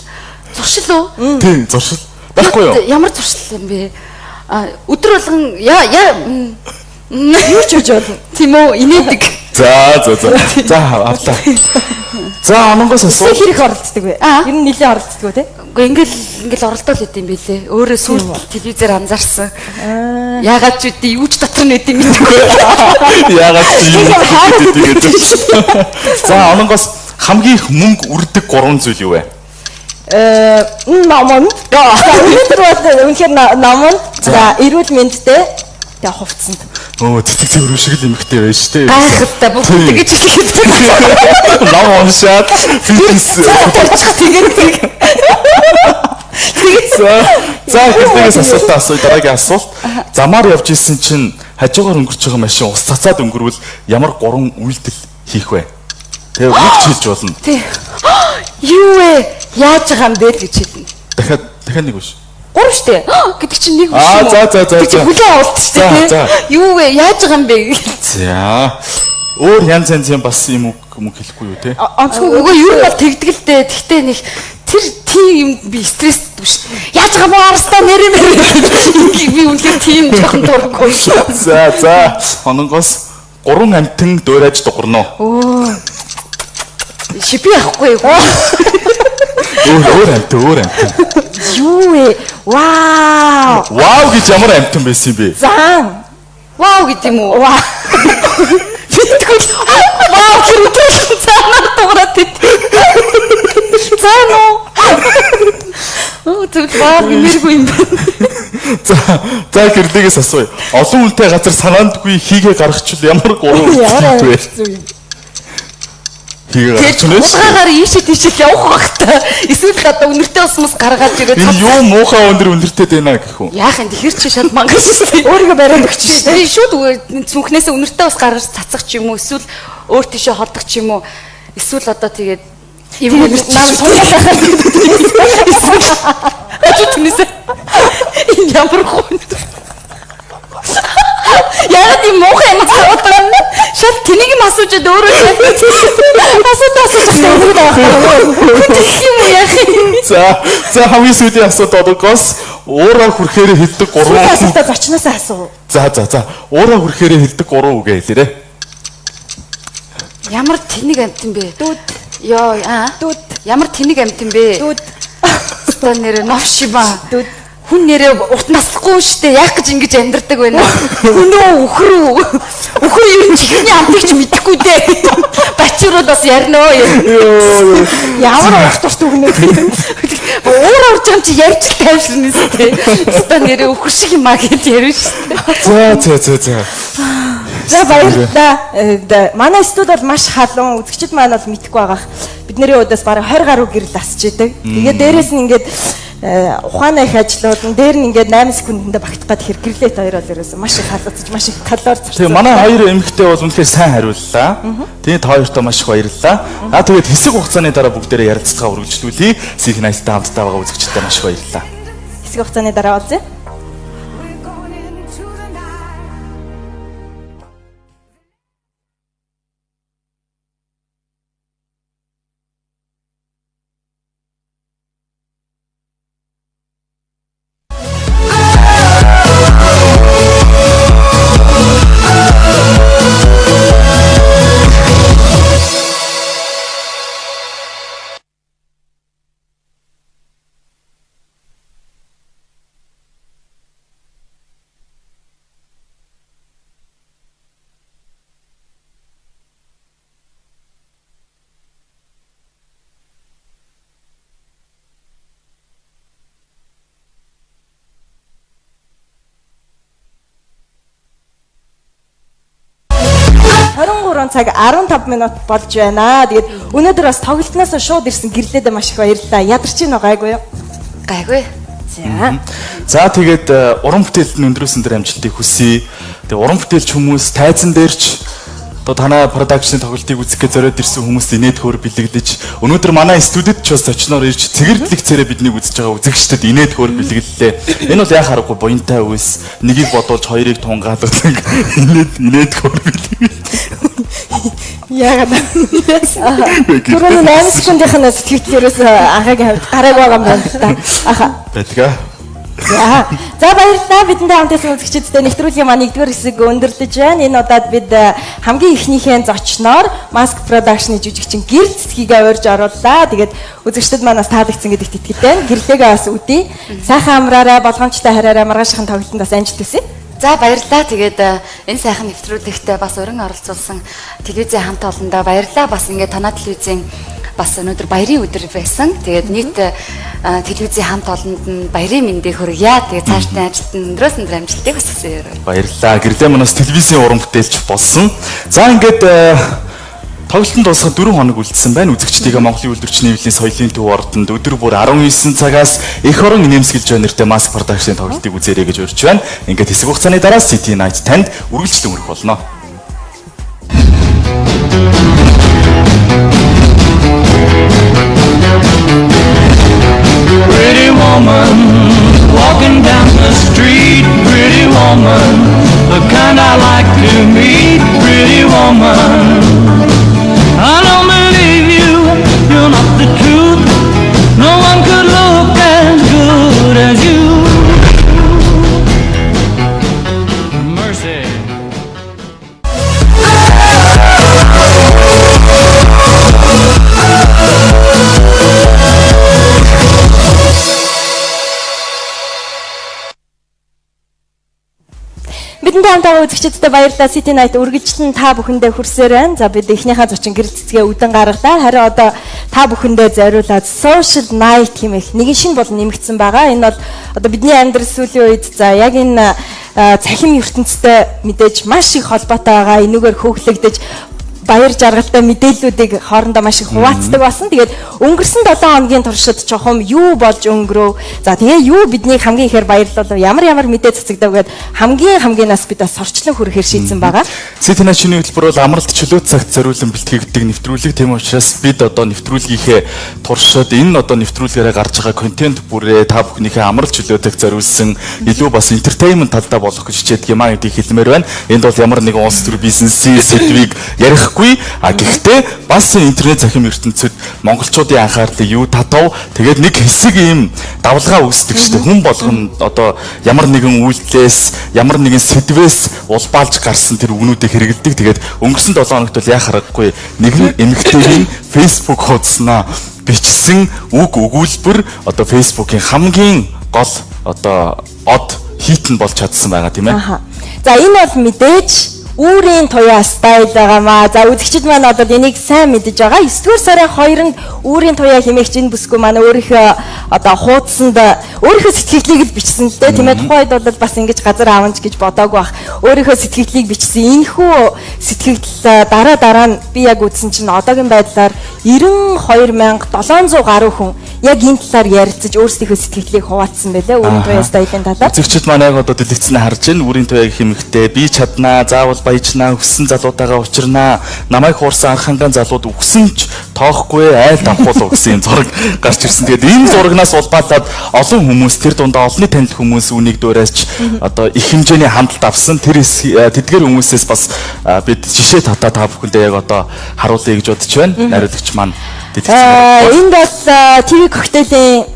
Зуршил үү? Тийм, зуршил. Байхгүй юу? Ямар зуршил юм бэ? А өдөр болгон яа яа Юу ч үж болно. Тийм үү? Инээдэг. За, за, за. За, авлаа. За, ононгоос асуу. Үсээ хэрэг оролцдог вэ? Ер нь нэлээд оролцдог үү те? Үгүй ингээл оролдоол идэм билээ. Өөрөө сүүлд телевизээр анзаарсан. Яагаад ч үгүй юу ч дотор нь идэм мэдэхгүй. Яагаад ч юм гэдэг. За, ононгоос хамгийн их мөнгө үрдэг 3 зүйл юу вэ? Номонд. Өнөөдөр бол үнэхээр номонд. За, эрүүл мэндтэй. Тэгээ хувцсанд. Өө, цэцэг цэвэр шиг л эмхтэй байж тээ. Гайхалтай бүх тэгэж хэлдэг. Ном уншаад фитнес тарчих тэгээд тэг. За, гэрлэгээс асуултаа асууя. Дараагийн асуулт. Замаар явж исэн чинь хажуугаар өнгөрч байгаа машин ус цацаад өнгөрвөл ямар 3 үйлдэл хийх вэ? Тэгээ үг хэлж болно. Тий. Юу вэ? Яаж байгаа юм бэ л гэж хэлнэ. Дахиад нэг биш. 3 штэ. Гэдэг чинь нэг биш юм уу? За. Тэг чи хүлээ авалт штэ тий. Юу вэ? Яаж байгаа юм бэ? За. Өөр янз янзын бас юм үг мөнгө хэлэхгүй юу те? Онцгой үгүй ер нь бол тэгдэг л дээ. Тэгтээ нэг тэр тийм юм би стресстэй шүү дээ. Яаж байгаа мó арстаа нэрээ мэрээ би үнэхээр тийм жоохон дурггүй. За за. Ононгоос 3 амтан дуурайж дуурна уу? Өө. Шипи авахгүй. Өөр амтан, өөр амтан. Юу вэ? Вау. Вау гэж ямар амтан байсан юм бэ? Зан. Вау гэдэг юм уу? Вау. Мэдгүй. Вау тэр өдрөл цаанаар дуурайд ит. Зан уу? Оо тэгвэл вау гэмээргүй юм байна. За, за гэрлэгээс асууя. Олон хүнтэй газар санаандгүй хийгээ гаргачихвал ямар гурван үйлдэл вэ? Хийгээ гаргачихна шүү. Хулгайгаар ийшээ тийшээ явах байх та. Эсвэл одоо үнэртэй усмас гаргаад ирээд Энэ юу муухай өндөр үнэртэй байна гэх үү? Яах юм тэгэхэр чи шал мангас шүү дээ. Өөрийгөө бариад өгч шүү дээ. Би шууд зүнхнээсээ үнэртэй ус гаргаж цацах ч юм уу, эсвэл өөр тийшээ холдох ч юм уу. Эсвэл одоо тэгээд юм нам суулгахаар эсвэл хажуу түнээсээ энэ ямар хүн. Яагаад юм муухай юм асууад байгаа юм? Шал тэнийг юм асууж өөрөө шал асууж өгдөг байхгүй. Тэгэх юм уу яах юм? За, за хамгийн сүүлийн асуулт одоогоос уураа хүрхээрээ хэлдэг 3 асуултаа зочноосоо асуу. За за за. Уураа хүрхээрээ хэлдэг 3 үгээ хэлээрэй. Ямар тэнэг амт юм бэ? Дүд. Йоо, аа. Дүд. Ямар тэнэг амт юм бэ? Дүд. Та нэр новшима. Дүд. Хүн нэрээ урт наслахгүй шүү дээ. Яах гэж ингэж амьдардаг вэ? Хүн үү, үхэр үү? Үхэр юу юм чихний амтыг ч мэдэхгүй дээ. Бачирууд бас ярина өө. Ямар урт урт үгнэ. Уур урж юм чи ярьж л тайвширна шүү дээ. Та нэрээ үхэр шиг юм а гэж ярина шүү дээ. За за за за. За баярлалаа. Манай студ бол маш халуун. Үзэгчид маань бол мэдэхгүй байгаах. Бидний удаас бараг 20 гаруй гэрэл асч идэг. Тэгээд дээрэс нь ингээд ухаанаа их ажиллуулна. Дээр нь ингээд 8 секундэд багтах гад хэр гэрлээд хоёр бол ерөөсөн маш их халууцж, маш их калори зарцсан. Тэгээ манай хоёр эмэгтэй бол үнэхээр сайн хариуллаа. Тэгээ та хоёртоо маш их баярлалаа. Аа тэгээд хэсэг хугацааны дараа бүгдээрээ ярилцлага үргэлжлүүлье. Сих найттай хамтдаа байгаа үзэгчдэд маш их баярлалаа. Хэсэг хугацааны дараа уулзъя. 23 цаг 15 минут болж байна. Тэгээд өнөөдөр бас тоглолтноос шууд ирсэн гэрлээдээ маш их баярлалаа. Ядарч гин үү, гайгүй юу? Гайгүй. За. За, тэгээд уран бүтээлд нь өндрөөс өндөр амжилтыг хүсье. Тэгээд уран бүтээлч хүмүүс тайзан дээр ч одоо танай production ы тоглолтыг үзэх гэж зориод ирсэн хүмүүст инээд хөөр бэлэглэж, өнөөдөр манай студид ч бас зочноор ирж цэгэрдлэг цээрээ биднийг үзэж байгаа үзэгчдэд инээд хөөр бэлэглэлээ. Энэ бол яа харахгүй буянтай үйлс. Нэгийг бодуулж хоёрыг тунгаалгадаг инээд хөөр бэлэглэл. Яагаад? Түрүүний 8 секундынх нь сэтгэл ерөөсөө анхаагийн хувьд гарааг байгаа юм байна л та. Аха. Байдгаа. За. За, баярлалаа. Бидэнтэй хамт байсан үзэгчидтэй нэвтрүүлгийн маань нэгдүгээр хэсэг өндөрлөж байна. Энэ удаад бид хамгийн эхнийхээ зочноор Mask Production-ы жүжигчин Гэрэл Цэцгийг урьж орууллаа. Тэгээд үзэгчдэд маань бас таалагдсан гэдэгт итгэлтэй байна. Гэрлээгээ бас үдээ. Сайхан амраарай, болгоомжтой хараарай, маргаашийн тоглолтод бас амжилт хүсье. За, баярлалаа. Тэгээд энэ сайхан нэвтрүүлэгтээ бас уран оролцуулсан телевизийн хамт олондоо баярлалаа. Бас ингээд танай телевизийн бас өнөөдөр баярын өдөр байсан. Тэгээд нийт телевизийн хамт олонд нь баярын мэндийг хүргье. Тэгээд цаашдын ажилд нь өндрөөс өндөр амжилтыг хүсье. Баярлалаа. Гэрлээ манаас телевизийн уран бүтээлч болсон. За, ингээд тоглолтод дуусахад 4 хоног үлдсэн байна. Үзэгчдийгээ Монголын үйлдвэрчний хэвлэлийн соёлын төв ордонд өдөр бүр 19 цагаас эх орон инээмсэглэж буй нэртэй Mask Production-ы тоглолтыг үзээрэй гэж урьж байна. Ингээд хэсэг хугацааны дараа City Night танд үргэлжлэн хүрэх болно. Pretty woman, walking down the street, pretty woman, the kind I like to meet, pretty woman. I don't believe you, you're not the truth. No one could look as good as you. Mercy. Бидэнтэй хамт байгаа үзэгчдэд баярлалаа. City Night үргэлжлэн та бүхэндээ хүрсээр байна. За, бид эхнийхээ зочин Гэрэл Цэцгээ үдэн гаргалаа. Харин одоо та бүхэндээ зориулаад Social Night хэмээх нэгэн шинэ бол нэмэгдсэн байгаа. Энэ бол одоо бидний амьдрал сүүлийн үед, за, яг энэ цахим ертөнцтэй мэдээж маш их холбоотой байгаа. Энүүгээр хөглөгдөж баяр жаргалтай мэдээллүүдийг хоорондоо маш их хуваалцдаг болсон. Тэгээд өнгөрсөн 7 хоногийн туршид чухам юу болж өнгөрөв? За, тэгээ юу биднийг хамгийн ихээр баярлуулав? Ямар ямар мэдээ цацагдав гээд хамгийн хамгийн-аас бид бас сорчлон хүрэхээр шийдсэн байгаа. City Night шинэ хөтөлбөр бол амралт чөлөө цагт зориулан бэлтгэгддэг нэвтрүүлэг. Тийм учраас бид одоо нэвтрүүлгийнхээ туршид энэ одоо нэвтрүүлгээрээ гарч байгаа контент бүрээ та бүхнийхээ амралт чөлөө цагт зориулсан илүү бас entertainment талдаа болох гэж хичээдэг юм а гэдгийг хэлмээр байна. Энд бол ямар нэгэн улс төр бизнесийн сэдвийг ярихгүй. А гэхдээ бас интернет цахим ертөнцид монголчуудын анхаарлыг юу татав? Тэгээд нэг хэсэг ийм давлгаа үүсдэг шүү дээ. Хүн болгон одоо ямар нэгэн үйлдэлээс, ямар нэгэн сэдвээс улбаалж гарсан тэр үгнүүдийг хэрэгэлдэг. Тэгээд өнгөрсөн 7 хоногт бол яа харахгүй нэгэн эмэгтэйгийн Facebook хуудаснаа бичсэн үг өгүүлбэр одоо Facebook-ийн хамгийн гол одоо од хит нь болж чадсан байгаа, тийм ээ. Аха. За, энэ бол мэдээж Үүрийн туяа style байгаамаа. За, үзэгчид маань бол энийг сайн мэдэж байгаа. 9 дугаар сарын 2-нд Үүрийн туяа хэмээх энэ бүсгүй маань өөрийнхөө одоо хуудсанд өөрийнхөө сэтгэлдлийг л бичсэн л дээ. Тийм ээ, тухайн үед бол бас ингэж газар аавч гэж бодоагүй бах. Өөрийнхөө сэтгэлдлийг бичсэн. Энэхүү сэтгэгдэл дараа дараа нь би яг үзсэн чинь одоогийн байдлаар 92,700 гаруй хүн яг энэ талаар ярилцаж өөрсдийнхөө сэтгэлдлийг хуваалцсан байлээ. Үүрийн туяа style ын талаар. Үзэгчид маань яг одоо дэлгэцнээ харж байна. Үүрийн туяа гэх эмэгтэй би чаднаа, заавал баяжнаа, өссөн залуутайгаа учирнаа, намайг хуурсан арханган залууд үхсэн ч тоохгүй, айл давхуулав гэсэн юм зураг гарч ирсэн. Тэгээд энэ зурагнаас улбаалаад олон хүмүүс, тэр дундаа олонний танил хүмүүс үүнийг дуурайч одоо их хэмжээний хандлт авсан. Тэр тэдгэр хүмүүсээс бас бид жишээ татаа та бүхэндээ яг одоо харуулъя гэж бодож байна. Найруулагч маань дэлгэцэн. Энд бол ТV коктейлийн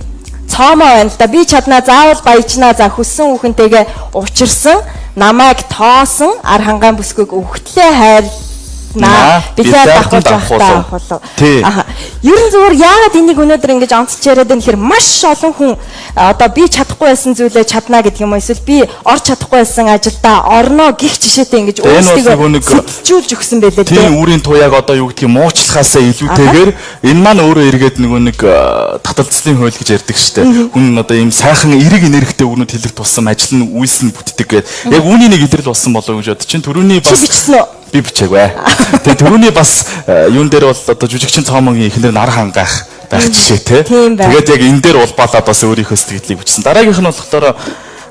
цоомоо байна л да. Би чаднаа, заавал баяжнаа, за, хүссэн хүүхэнтэйгээ учирсан, намайг тоосон ар хангаан бүсгүйг өвхтлээ хайрлнаа. Билээ давхуулж байхдаа авахулав. Аха. Ер нь зүгээр яагаад энийг өнөөдөр ингэж онцолж яриад байна гэхээр маш олон хүн одоо би чадахгүй байсан зүйлээ чаднаа гэдэг юм уу, эсвэл би орж чадахгүй байсан ажилдаа орно гих жишээтэй ингэж өөрсдийгөө сэтэлжүүлж өгсөн байлээ. Тийм, үүрийн туяаг одоо юу гэдгийг муучлахаасаа илүүтэйгээр энэ маань өөрөө эргээд нөгөө нэг таталцлын хууль гэж ярьдаг штэ. Хүн одоо ийм сайхан эерэг энергитэй үгнүүд хэлэх тусам ажил нь үйлс нь бүтдэг гэдэг. Яг үүний нэг илрэл болсон болов уу гэж бодож чинь түрүүний бас бичсэн үү? Би бичээгүй. Тэгээ түрүүний бас юун дээр бол одоо жүжигчин Цоомонгийн эхнэр нар хангаах байх жишээ те. Тэгээд яг энэ дээр улбаалаад бас өөрийнхөө сэтгэлийг бичсэн. Дараагийнх нь болохоор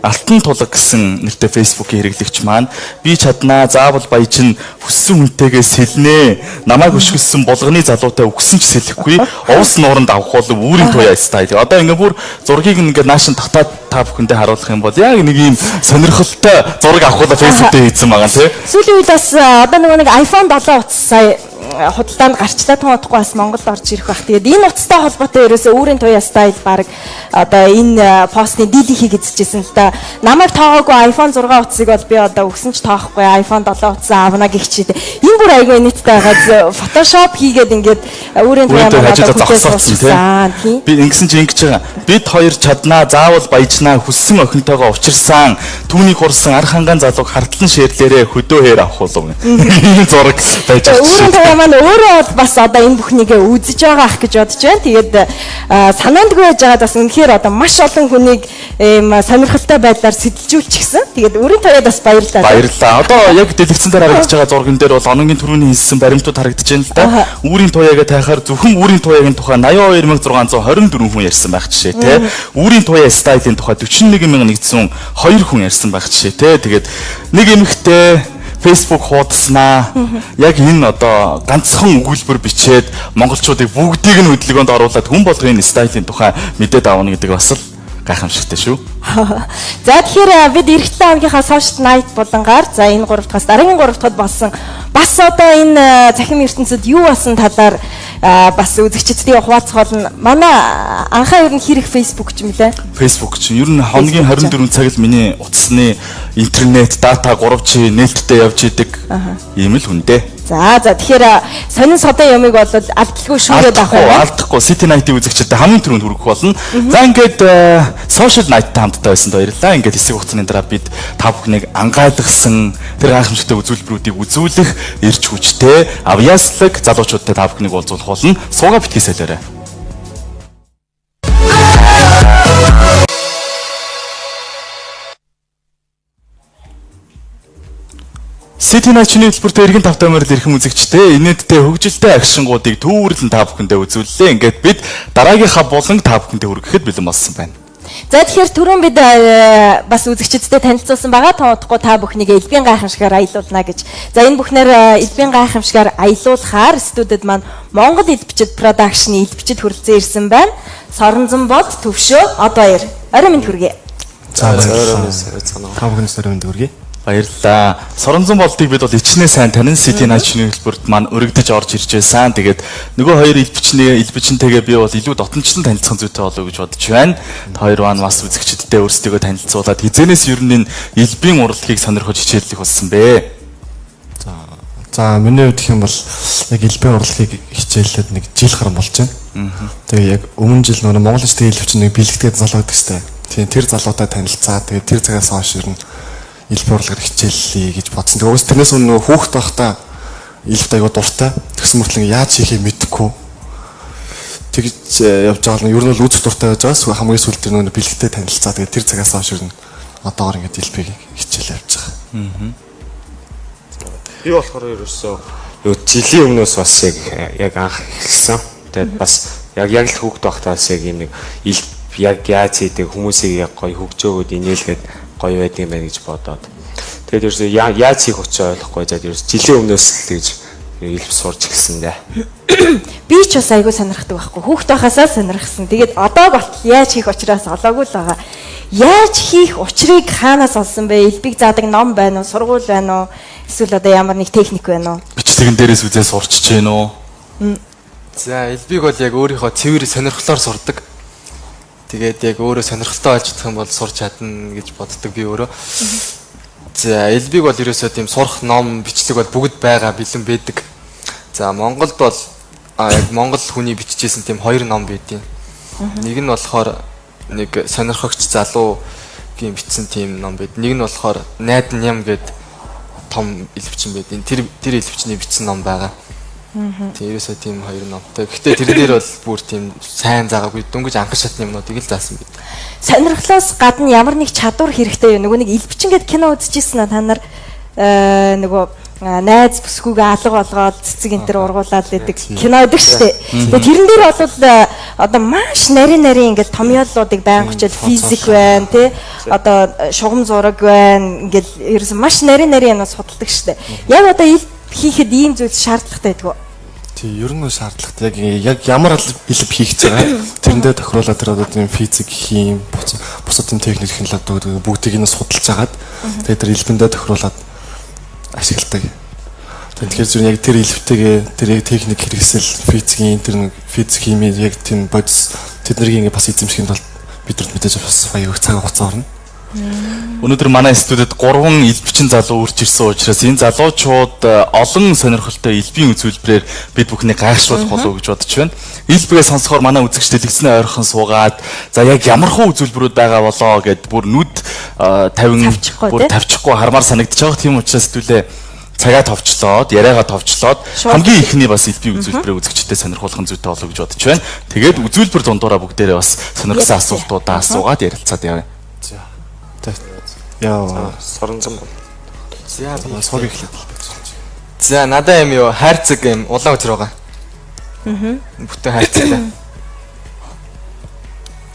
Алтан тулаг гэсэн нэртэй Facebook-ийн хэрэглэгч маань би чаднаа, заавал баяжин хүссэн хүнтэйгээ сэлнэ. Намайг өшгөлсөн булганы залуутай үгсэн ч сэлэхгүй. Увс нууранд авах бол үүрийн туяа стайл. Одоо ингээ бүр зургийг ингээ наашин татаад та бүхэндээ харуулах юм бол яг нэг ийм сонирхолтой зураг авах бол Facebook дээр хийсэн байгаа тий. Сүүлийн үед бас одоо нөгөө нэг iPhone 7 утас сая худалдаанд гарчлаа, тун удахгүй бас Монголд орж ирэх байх. Тэгээд энэ утастай холбоотой ерөөсөө үүрийн туяа стайл баг одоо энэ постны дийлийнхийг эзэлжсэн л да. Намайг тоогоогүй iPhone 6 утсыг бол би одоо өгсөн ч тоохгүй, iPhone 7 утас авна гэх чийд. Энэ бүр айгүй нийттэй байгаа. Photoshop хийгээд ингээд үүрийн туяа маань одоо хүлээж тий. Би ингэсэн чи ингэж байгаа. Бид хоёр чаднаа, заавал баяжнаа, хүссэн охинтойгоо учирсан, түүнийг хурсан ар хангаан залууг хартлан шеэрлээрээ хөдөө хээр авах болов. Ийм зураг байж байгаа. Үүрийн туяа маань өөрөө бол бас одоо энэ бүхнийг үзэж байгаа ах гэж бодож байна. Тэгээд санаандгүй байж байгаад бас үнэхээр одоо маш олон хүнийг ийм сонирхолтой байдлаар сэтэлжүүлчихсэн. Тэгээд үүрийн туяад бас баярлалаа. Баярлалаа. Одоо яг дэлгэцэн дээр харагдаж байгаа зурган дээр бол оногийн түрүүний хийсэн баримтууд харагдаж байна л да. Үүрийн туяагаа тайхаар зөвхөн үүрийн туяагийн тухай 82624 хүн ярьсан байх жишээ те. Үүрийн туяа стайлын тухай 41102 хүн ярьсан байх жишээ те. Тэгээд нэг эмэгтэй Facebook хуудаснаа яг энэ одоо ганцхан өгүүлбэр бичээд монголчуудыг бүгдийг нь хөдөлгөөнд оруулаад хүн болгон энэ стайлын тухай мэдээд авна гэдэг бас л гайхамшигтай шүү. За тэгэхээр бид эх 7 хоногийнхаа Social Night булангаар за энэ 3 дахьаас дараагийн 3 дахьд болсон бас одоо энэ цахим ертөнцид юу болсон талаар бас үзэгчдээ хуваалцах болно. Манай анхаа ер нь хэрэг Facebook ч юм лээ. Facebook чинь ер нь хоногийн 24 цаг л миний утасны интернет дата 3G нээлттэй явж идэг ийм л хүндээ. За тэгэхээр сонин содон юмыг бол алдалгүй шүүрээд авах юм. Алдахгүй City Night-ийн үзэгчдэд хамгийн түрүүнд хүргэх болно. За ингээд Social Night-тай хамтдаа байсанд баярлалаа. Ингээд хэсэг хугацааны дараа бид та бүхнийг ангайлгсан тэр гайхамшигтай үзүүлбэрүүдийг үзүүлэх эрч хүчтэй авьяаслаг залуучуудтай та бүхнийг уулзуулах болно. Суугаа битгий солиорой. City Night-ийн төлбөрт эргэн тавтай морил эрхэм үзэгчтэй инээдтэй хөгжилтэй акшингуудыг төвөрлөн та бүхэндээ үзүүллээ. Ингээд бид дараагийнхаа буланг та бүхэндээ хүргэхэд бэлэн болсон байна. За тэгэхээр түрүүн бид бас үзэгчдэдтэй танилцуулсан байгаа. Тун удахгүй та бүхнийг элбийн гайхамшигаар аялуулна гэж. За энэ бүхнээр элбийн гайхамшигаар аялуулахаар студид маань Монгол элбичэд продакшны элбичэд хүрэлцэн ирсэн байна. Соронзон бод, Төвшөө, Од баяр. Орой минь хүргэе. За баярлалаа. Та бүхэнд орой минь хүргэе. Баярлалаа. Соронзон болдыг бид бол ичнээ сайн танин City Night-ийн төлбөрт маань өргөдөж орж ирж байсан. Тэгээд нөгөө хоёр элбичнтэйгээ би бол илүү дотночсон танилцсан зүйтэй болов гэж бодож байна. Та хоёр маань бас үзэгчдтэй өөрсдийгөө танилцуулаад хизэнээс ер нь энэ элбийн урлагийг сонирхож хичээллэх болсон бэ? За миний хувьд гэх юм бол яг элбийн урлагийг хичээллээд нэг жил гарan болж байна. Тэгээ яг өмнө жил нөгөө Монгол Улсын элбчин нэг бэлэгдээд залуу гэдэг сте. Тийм тэр залуутай танилцаа. Тэгээ тэр цагаас хойш ер нь элбийн урлагаар хичээллэе гэж бодсон. Тэгээ уус тэрнээс өмнө нөгөө хүүхэд байхдаа элбэт аягүй дуртай. Тэгсэн мөртлөө яаж хийхээ мэдэхгүй. Тэгж явж байгаа нь ер нь бол үзэх дуртай байж байгаас хамгийн сүүлд тэр нөгөө бэлэгтэй танилцаа. Тэгээ тэр цагаас хойш ер нь одоогор ингэж элбийг хичээл явж байгаа. Би болохоор ерөөсөө жилийн өмнөөс бас яг анх эхэлсэн. Тэгээд бас яг л хүүхэд байхдаа бас яг юм нэг элб яг яаж хийдэг хүмүүсийг яг гоё хөгжөөгөөд инээлгээд гоё байдаг юм байна гэж бодоод. Тэгээд ерөөсөө яаж хийх учраа ойлгохгүй. За ерөөс жилийн өмнөөс л тэгж элб сурч эхэлсэн дээ. Би ч бас айгүй сонирхдаг байхгүй. Хүүхэд байхасаа сонирхсан. Тэгээд одоо болтол яаж хийх учраас олоогүй л байгаа. Яаж хийх учрыг хаанаас олсон бэ? Элбийг заадаг ном байна уу? Сургууль байна уу? Эсвэл одоо ямар нэг техник байна уу? Бичлэгэн дээрээс үзээ сурчиж гин үү? За элбийг бол яг өөрийнхөө цэвэр сонирхлоор сурдаг. Тэгээд яг өөрөө сонирхолтой болж чадах юм бол сурч чадна гэж боддог би өөрөө. За элбийг бол ерөөсөө тийм сурах ном, бичлэг бол бүгд байгаа, бэлэн байдаг. За Монголд бол яг монгол хүний бичижсэн тийм хоёр ном байдیں۔ Нэг нь болохоор нэг сонирхогч залуугийн бичсэн тийм ном байд. Нэг нь болохоор Найдан Ням гээд том элбчин байдیں۔ Тэр элбчний бичсэн ном байгаа. Тийм ерөөсөө тийм хоёр номтой. Гэхдээ тэр дээр бол бүр тийм сайн заагаагүй дөнгөж анх шатны юмнуудыг л заасан байд. Сонирхлоос гадна ямар нэг чадвар хэрэгтэй юу? Нөгөө нэг элбчин гээд кино үзчихсэн та нар Нөгөө найз бүсгүйгээ алга болгоод цэцэг энэ төр ургуулаад байдаг кино байдаг шүү дээ. Тэгээ тэрэн дээр бол одоо маш нарийн нарийн ингээл томьёоллуудыг байнга хичээл физик байна тий. Одоо шугам зураг байна. Ингээл ерөөсөн маш нарийн нарийн юмнаас судалдаг шүү дээ. Яг одоо ил хийхэд ийм зүйл шаардлагатай байдаг уу? Тий, ер нь шаардлагатай. Яг ямар илб хийх гэж байгаа. Тэрэндээ тохируулаад тэр одоо тийм физик, хим, бусад тийм техник технологиуд бүгдийг нь судалж агаад тэгээд тэр илбэндээ тохируулаад ашигладаг. Тэгэхээр зүгээр яг тэр илбтэйгээ тэр яг техник хэрэгсэл, физикийн тэр нэг физик, химийн яг тийм бодис тэднийг ингээ бас эзэмшихэд бол бидэрт мэдээж бас аягүй цаг хугацаа орно. Өнөөдөр манай студид 3 элбэчин залуу үрч ирсэн учраас энэ залуучууд олон сонирхолтой элбийн үзүүлбэрээр бид бүхнийг гайхшруулах болов уу гэж бодож байна. Элбэгээ сонсохоор манай үзэгч дэлгэцний ойрхон суугаад за яг ямархуу үзүүлбэрүүд байгаа болоо гэд бүр нүд 50 бүр тавьчихгүй хармаар санагдаж байгаа. Тийм учраас хэдүүлээ цагаа товчлоод, яриагаа товчлоод хамгийн ихний бас элбийн үзүүлбэрээ үзэгчдэд сонирхуулах нь зүйтэй болов уу гэж бодож байна. Тэгээд үзүүлбэр дундуураа бүгдээрээ бас сонирхсан асуултуудаа асуугаад ярилцаад явъя. Яа, соронзон бол. За, сог эхлээд байж. За, надаа юм юу хайрцаг юм улаан өтөр байгаа. Бүтэн хайрцагтай.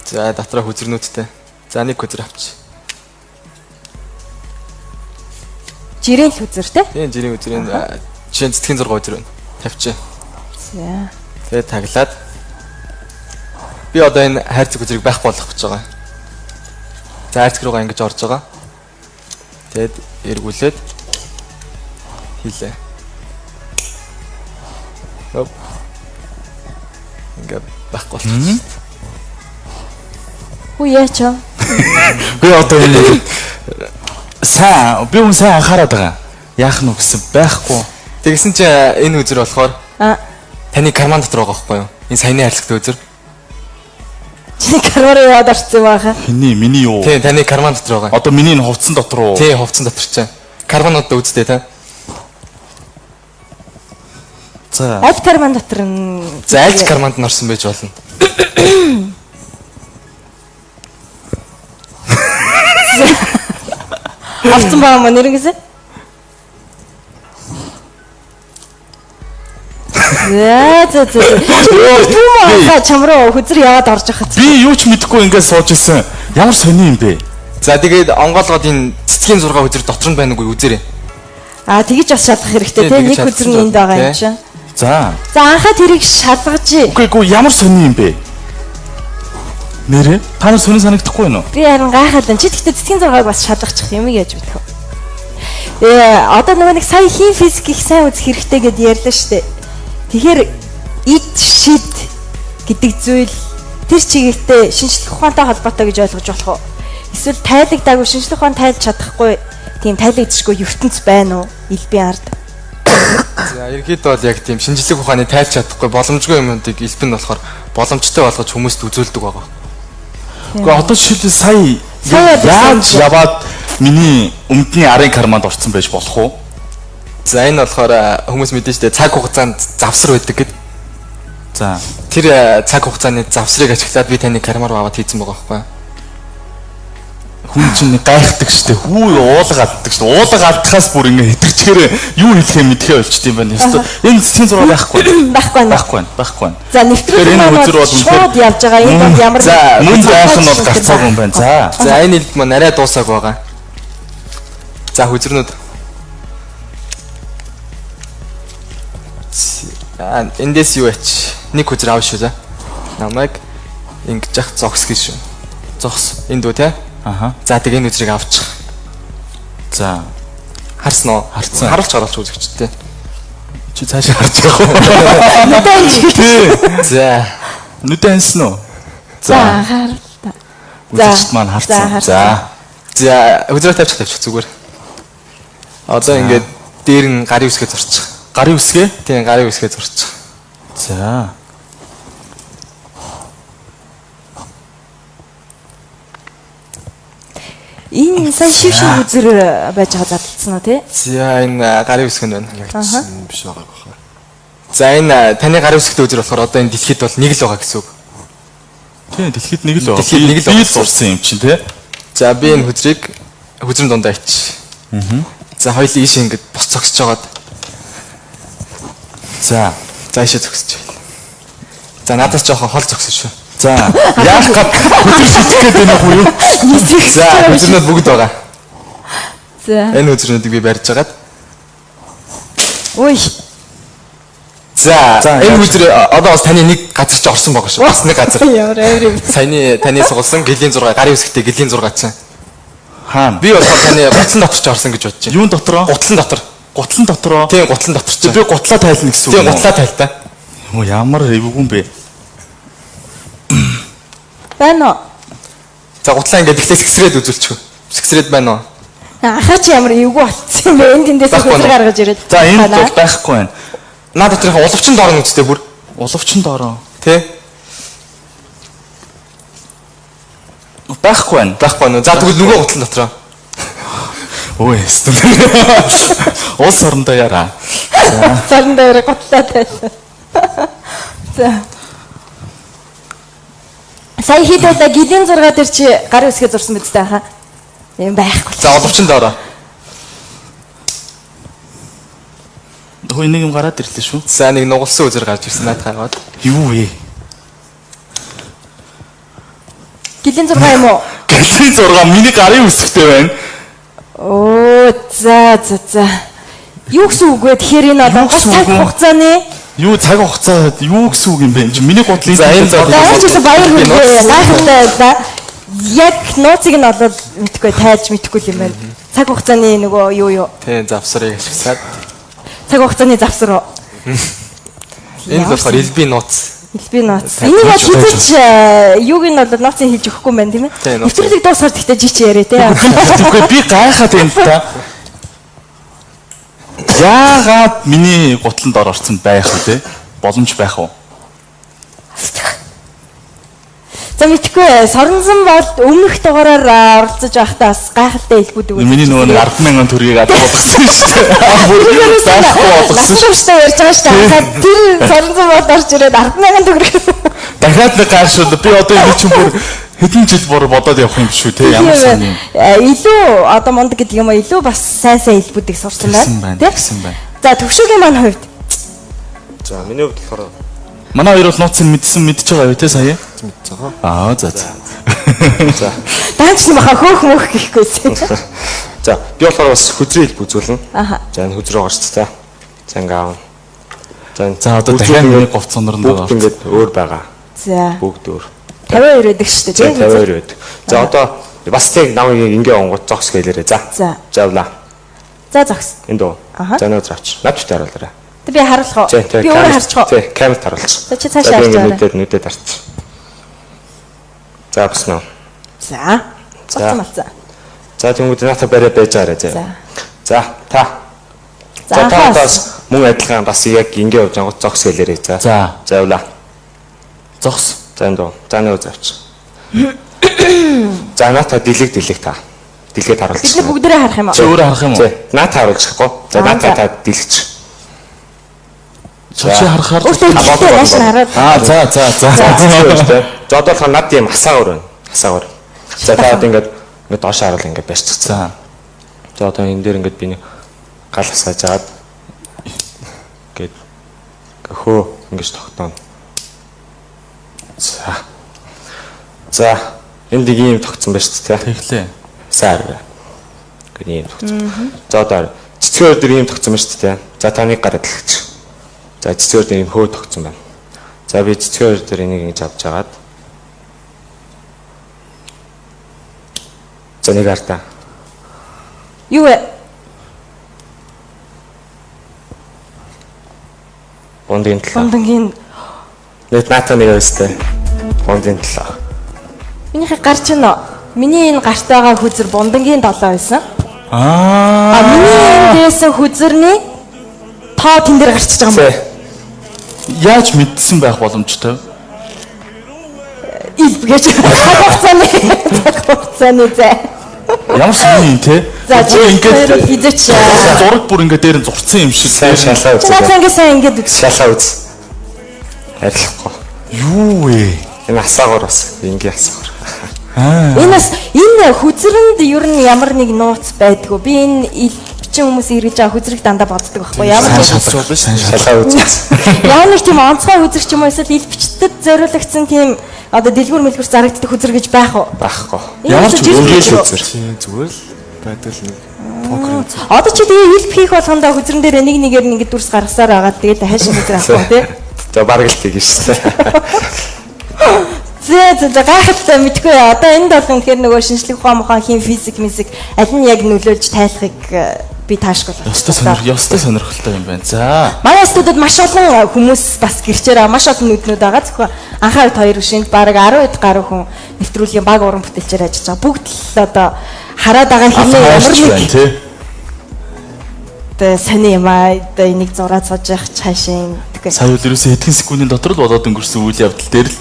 За, дотроо хүзрнүүдтэй. За, нэг хүзэр авч. Жирийн л хүзэр те? Тийм, жирийн хүзэр энэ жишээ нь цэцгийн 6 хүзэр байна. Тавьчих. За. Тэгээд таглаад би одоо энэ хайрцаг хүзрийг байхгүй болгох гэж байгаа. За, хайрцаг руугаа ингэж орж байгаа. Тэгээд эргүүлээд хийлээ. Оп. Ингээ байхгүй болчихсон. Хүү яач вэ? Би одоо энэ сайн би хүн сайн анхаарат байгаа. Яах нь гэсэн байхгүй. Тэгсэн чинь энэ үзэр болохоор таны карман дотор байгаа байхгүй юу? Энэ саяны хайрцагтай үзэр. Чиний кармаар яваад орсон байхаа. Хиний миний юу? Тийм, таны карман дотор байгаа. Одоо миний энэ хувцсан дотор уу? Тийм, хувцсан дотор чинь. Кармануудаа үздэй та. За. Аль карман дотор нь? За, аль карманд нь орсон байж болно. Авсан байгаа мó нэрнгэсэ? За за за. Түмээ чам руу хүзэр яваад орж явах. Би юу ч мэдэхгүй ингээд сууж исэн. Ямар сони юм бэ? За тэгээд онгоолгоод энэ цэцгийн 6 хүзэр дотор нь байна уугүй үзээрэй. Аа тэгэж бас шалгах хэрэгтэй тийм нэг хүзэр нь энд байгаа юм чинь. За. За анхаа тэрийг шалгаж. Үгүй ямар сони юм бэ? Нэрээ та нар сони санагдахгүй юу? Би харин гайхаад байна. Чи тэгтээ цэцгийн 6-ыг бас шалгачих юм яаж мэдэх вэ? Одоо нөгөө нэг сая хим физик их сайн үзэх хэрэгтэй гэд ярьлаа штэ. Тэгэхээр ид шид гэдэг зүйл тэр чиглэлтэй шинжлэх ухаантай холбоотой гэж ойлгож болох уу? Эсвэл тайлагдаагүй шинжлэх ухаан тайлж чадахгүй тийм тайлагдчихгүй ертөнц байна уу? Элбийн ард. За, ерөнхийдөө бол яг тийм шинжлэх ухааны тайлж чадахгүй боломжгүй юмнуудыг элбэн нь болохоор боломжтой болгож хүмүүст үзүүлдэг байгаа. Гэхдээ одоо жишээлбэл сая яаж яваад миний өмдний арын карманд орсон байж болох уу? За энэ болохоор хүмүүс мэдэн штэ цаг хугацаанд завсар байдаг гэд. За. Тэр цаг хугацааны завсрыг ашиглаад би таны кармаар аваад хийсэн байгаа байхгүй юу? Хүн чинь гайхдаг штэ. Хүү уулга алддаг штэ. Уулга алдахаас бүр ингээ хэтэрчгээр юу хэлэхээ мэдхээ болчт юм байна. Ёстой. Энэ цэцгийн зураг байхгүй. Байхгүй. Байхгүй. Байхгүй. За нэвтрүүлэг маань бол шууд явж байгаа. Энэ бол ямар мөн байх нь бол гарцаагүй юм байна. За. За энэ элбэг маань арай дуусаагүй байгаа. За хүзрнүүд. Эндээс юу яач? Нэг хүзэр аав шүү за. Намайг ингэж яах зогс гэж шүү. Зогс. Энд үү те? Аха. За тэг энэ үзрийг авчих. За. Харсан уу? Харсан. Харуулж харуулж үзэгчтэй. Чи цаашаа харж байгаа уу? Нүдэн ханж. За. Нүдэн хансан уу? За харалта. Үзэгчд маань харсан. За. За, хүзрээ тавьчих зүгээр. Одоо ингээд дээр нь гарын үсгээ зурчих. Гарын үсгээ? Тийм, гарын үсгээ зурчих. За. Энэ сая шив шив үзэр байж байгаа задлцсан уу тий? За энэ гарын үсэг нь байна. Яг чинь биш байгаа баха. За энэ таны гарын үсэгтэй үзэр болохоор одоо энэ дэлхийд бол нэг л байгаа гэсэн үг. Тийм, дэлхийд нэг л байгаа. Дэлхийд нэг л байгаа. Би зурсан юм чинь тий. За би энэ хүзрийг хүзрэн дундаа ич. За хоёул ийш ингэж бос зогсож байгаад. За. За ийшээ зогсож байна. За надаас жоохон хол зогсож шүү. За. Яах гээд хөдөр шидэх гээд байна уу юу? За хөзрнүүд бүгд байгаа. За. Энэ хөзрнүүдийг би барьж агаад. Үй. За За, энэ яаж? хөзөр одоо бас таны нэг газар чи орсон байгаа шүү. Бас нэг газар. Ямар амар юм. Саяны таны сугалсан гэлийн 6 гарын үсгтээ гэлийн 6 чинь. Хаана? Би болохоор таны гутлан дотор ч орсон гэж бодож байна. Юун дотроо? Гутлан дотор. Гутлан дотроо. Тийм гутлан дотор чи. Би гутлаа тайлна гэсэн үг. Тийм юм уу? гутлаа тайл та. Оо ямар эвгүй юм бэ? Байна уу? За гутлаа ингээд эхлээ сэгсрээд үзүүлчихв. Сэгсрээд байна уу? Ахаа чи ямар эвгүй болцсон юм бэ? Энд тэндээс Байхгүй хөзөр нөө. гаргаж ирээд. За энд Байна. бол байхгүй байна. Наа доторхоо улвчин доор нь үстэй бүр. Улвчин доороо. Тэ? Байхгүй байна. Байхгүй байна уу? За тэгвэл нөгөө гутлан дотроо. Өө ястэн. Улс орондоо яраа. Сарн дээр гутлаа тайлсан. За. Сая хэд байлаа гэлийн 6 дээр чи гарын үсгээ зурсан биз дээ хаа. Юм байхгүй. За улвчин доороо. Хөө нэг юм гараад ирлээ шүү. За нэг нугалсан үзэр гарч ирсэн наад гаргаад. Юу вэ? Гэлийн 6 юм уу? Гэлийн 6 миний гарын үсгтэй байна. Оо за за за. Юу гэсэн үг вэ? Тэгэхээр энэ Юу бол гэсэн цаг үг вэ? хугацааны Юу цаг хугацаа юу гэсэн үг юм бэ? Энд чинь Миний гутлын За, энэ За ямар ч гэсэн баяр Би хүргэе. нууц. Гайхалтай байлаа. Яг нууцыг нь олоод мэдхгүй тайлж мэдхгүй юм байна. Цаг хугацааны нөгөө юу юу? Тэ завсрыг ашиглаад. Цаг хугацааны завсар уу? Энэ л болохоор элбийн нууц. Элбийн нууц. Тайлбарлаж Энийг бол өгөөч. хизээч юуг нь бол нууцыг хэлж өгөхгүй юм байна тийм ээ. Тийм, нууц. Нэвтрүүлэг дуусаар тэгтээ жич яриа те. Тэгэхгүй би гайхаад байна л та. Яагаад миний гутланд ор орсон байх вэ те? Боломж байх уу? За мэдхгүй соронзон бол өмнөх дугаараар оролцож байхдаа бас гайхалтай элбүүд өгөөж. Миний нөгөө нэг 100000 төгрөгийг алга болгосон шүү дээ. Бүр байхгүй болгосон шүү. Насны ярьж байгаа шүү дээ. Хахад тэр соронзон бол орж ирээд 100000 төгрөг. Дахиад нэг гайхшвал би одоо энэ чинь бүр хэдэн жил бүр бодоод явах юм шүү те. Ямар сайн юм. Илүү одоо мундаг гэдэг юм уу илүү бас сайн сайн элбүүдийг сурсан Тэгсэн байна. байна. Тэ? Тэгсэн байна. За төвшөөгийн маань хувьд За миний хувьд болохоор Манай хоёр бол нууцыг мэдсэн мэдж байгаа юу те сая? Мэдж байгаа. Аа за за. за даанч нь баха хөөх мөх гэхгүйсэн. за би болохоор бас хөзрийн хэлб үзүүлнэ. Аха. За энэ хөзрөө гарч та. За ингээ аав. За энэ За одоо хөзрүүд дахиад ингээд миний говц сонорнд Бүгд байгаа. ингээд өөр байгаа. За Бүгд өөр. 52 байдаг шүү За дээ. 52 байдаг. За одоо бас тэг намайг ингээ онгод зогс гэлээрээ. За. За. За явлаа. За зогс. Энд үү. Аха. За нөө авч. Над бит харуулаарай. Тэг би харуулах уу? Тий, тий, Би өөрөө харчих уу? Тий, камерт харуулчих. За, чи цаашаа За, би харж ингээ байгаарай. нүдэд нүдэд харчих. За басна уу. За. За. Болцсон болцсон. За тэнгууд наата барай байж байгаарай зэ. За. За та. За, За та анхаас. бас мөн адилхан бас яг ингээ явж ангууд зогс гэлээрэй за. За. За явлаа. Зогс. За энд үү. За нөө завч. За наата дэлэг дэлэг та. Дэлгээд харуулчих. Бид нар бүгдээрээ харах юм уу? Чи өөрөө харах юм уу? Тий, наата харуулчихгүй. За Аа, наата за. та дэлгэж. Чи харахаар Өөртөө ихтэй нааш нь хараад. Аа за за за. За за одоо болохоор над юм асаагаар байна. Асаагаар. За та одоо ингээд ингээд доош харуул ингээд барьчих. За. За одоо энэ дээр ингээд би нэг гал асааж агаад ингээд хөө ингэж тогтооно. За. За энд нэг ийм тогтсон байна шүү дээ. Тэглээ. Сайн арга. Ингээд ийм тогтсон. За одоо цэцгээр дээр ийм тогтсон байна шүү дээ. За та нэг гараад дэлгэж. За цэцгээр дээр ийм хөө тогтсон байна. За би цэцгээр дээр энийг ингэж авч агаад За нэг артаа. Юу вэ? Бундын талаа. Бундангийн Нэг наата нэг өстэй. Бундын талаа. минийхээ гар чинь нөө. Миний энэ гарт байгаа хүзэр бундангийн долоо байсан. Аа. А миний энэ дээсэн хүзэрний тоо тэн дээр гарчиж байгаа юм байна. Тэ. Яаж мэдсэн байх боломжтой? Ил гэж цаг хугацааны цаг хугацааны зай. Ямар сони юм те? За чи Бүр ингээд хизээч. зураг бүр ингээд дээр нь зурцсан юм шиг. Сайн шалаа Чи наад үз. ингээд сайн ингээд үз. Шалаа үз. Арилахгүй. Юу вэ? Энэ асаагуур бас энгийн асаагуур. Энэ бас энэ хүзрэнд ер нь ямар нэг нууц байдгүй. Би энэ ил Элбчин хүмүүс эргэж байгаа хөзрийг дандаа боддог байхгүй ямар Сайн ч шалгах, сайн Шалгаа үзсэн. ямар нэг тийм онцгой хөзөр ч юм уу эсвэл элбчдэд зориулагдсан тийм одоо дэлгүүр мэлгүүр зарагддаг хөзөр гэж байх уу? Байхгүй. Ямар Ямар ч ч Өнгийн хөзөр. л үзэр. Тийм зүгээр л байдаг л нэг покер үзэр. Одоо чи тэгээ элб хийх болгондоо хөзрөн дээр нэг нэгээр нь ингэ дүрс гаргасаар байгаа. Тэгээд хайшин хөзөр авах уу тий? За бараг л тгий шүү дээ. Зэ зэ зэ, гайхалтай мэдгүй. Одоо энд бол үнэхээр нөгөө шинжлэх ухаан мухаан хим физик мизик аль нь яг нөлөөлж тайлахыг би таашгүй л. Ёстой сонирхолтой юм байна. За. Манай студид маш олон хүмүүс бас гэрчээр байгаа, маш олон нүднүүд байгаа. Зөвхөн анхаа үед хоёр шинд бараг 10 гаруй хүн нэвтрүүлгийн баг уран бүтээлчээр ажиллаж байгаа. Бүгд л одоо хараад байгаа хэрнээ ямар Ямар нэг тий. одоо сони юм аа. Одоо энийг зураад сууж явах цаашин тэгвэл Сая үл ерөөсөө хэдхэн секундын дотор л болоод өнгөрсөн үйл явдал дээр л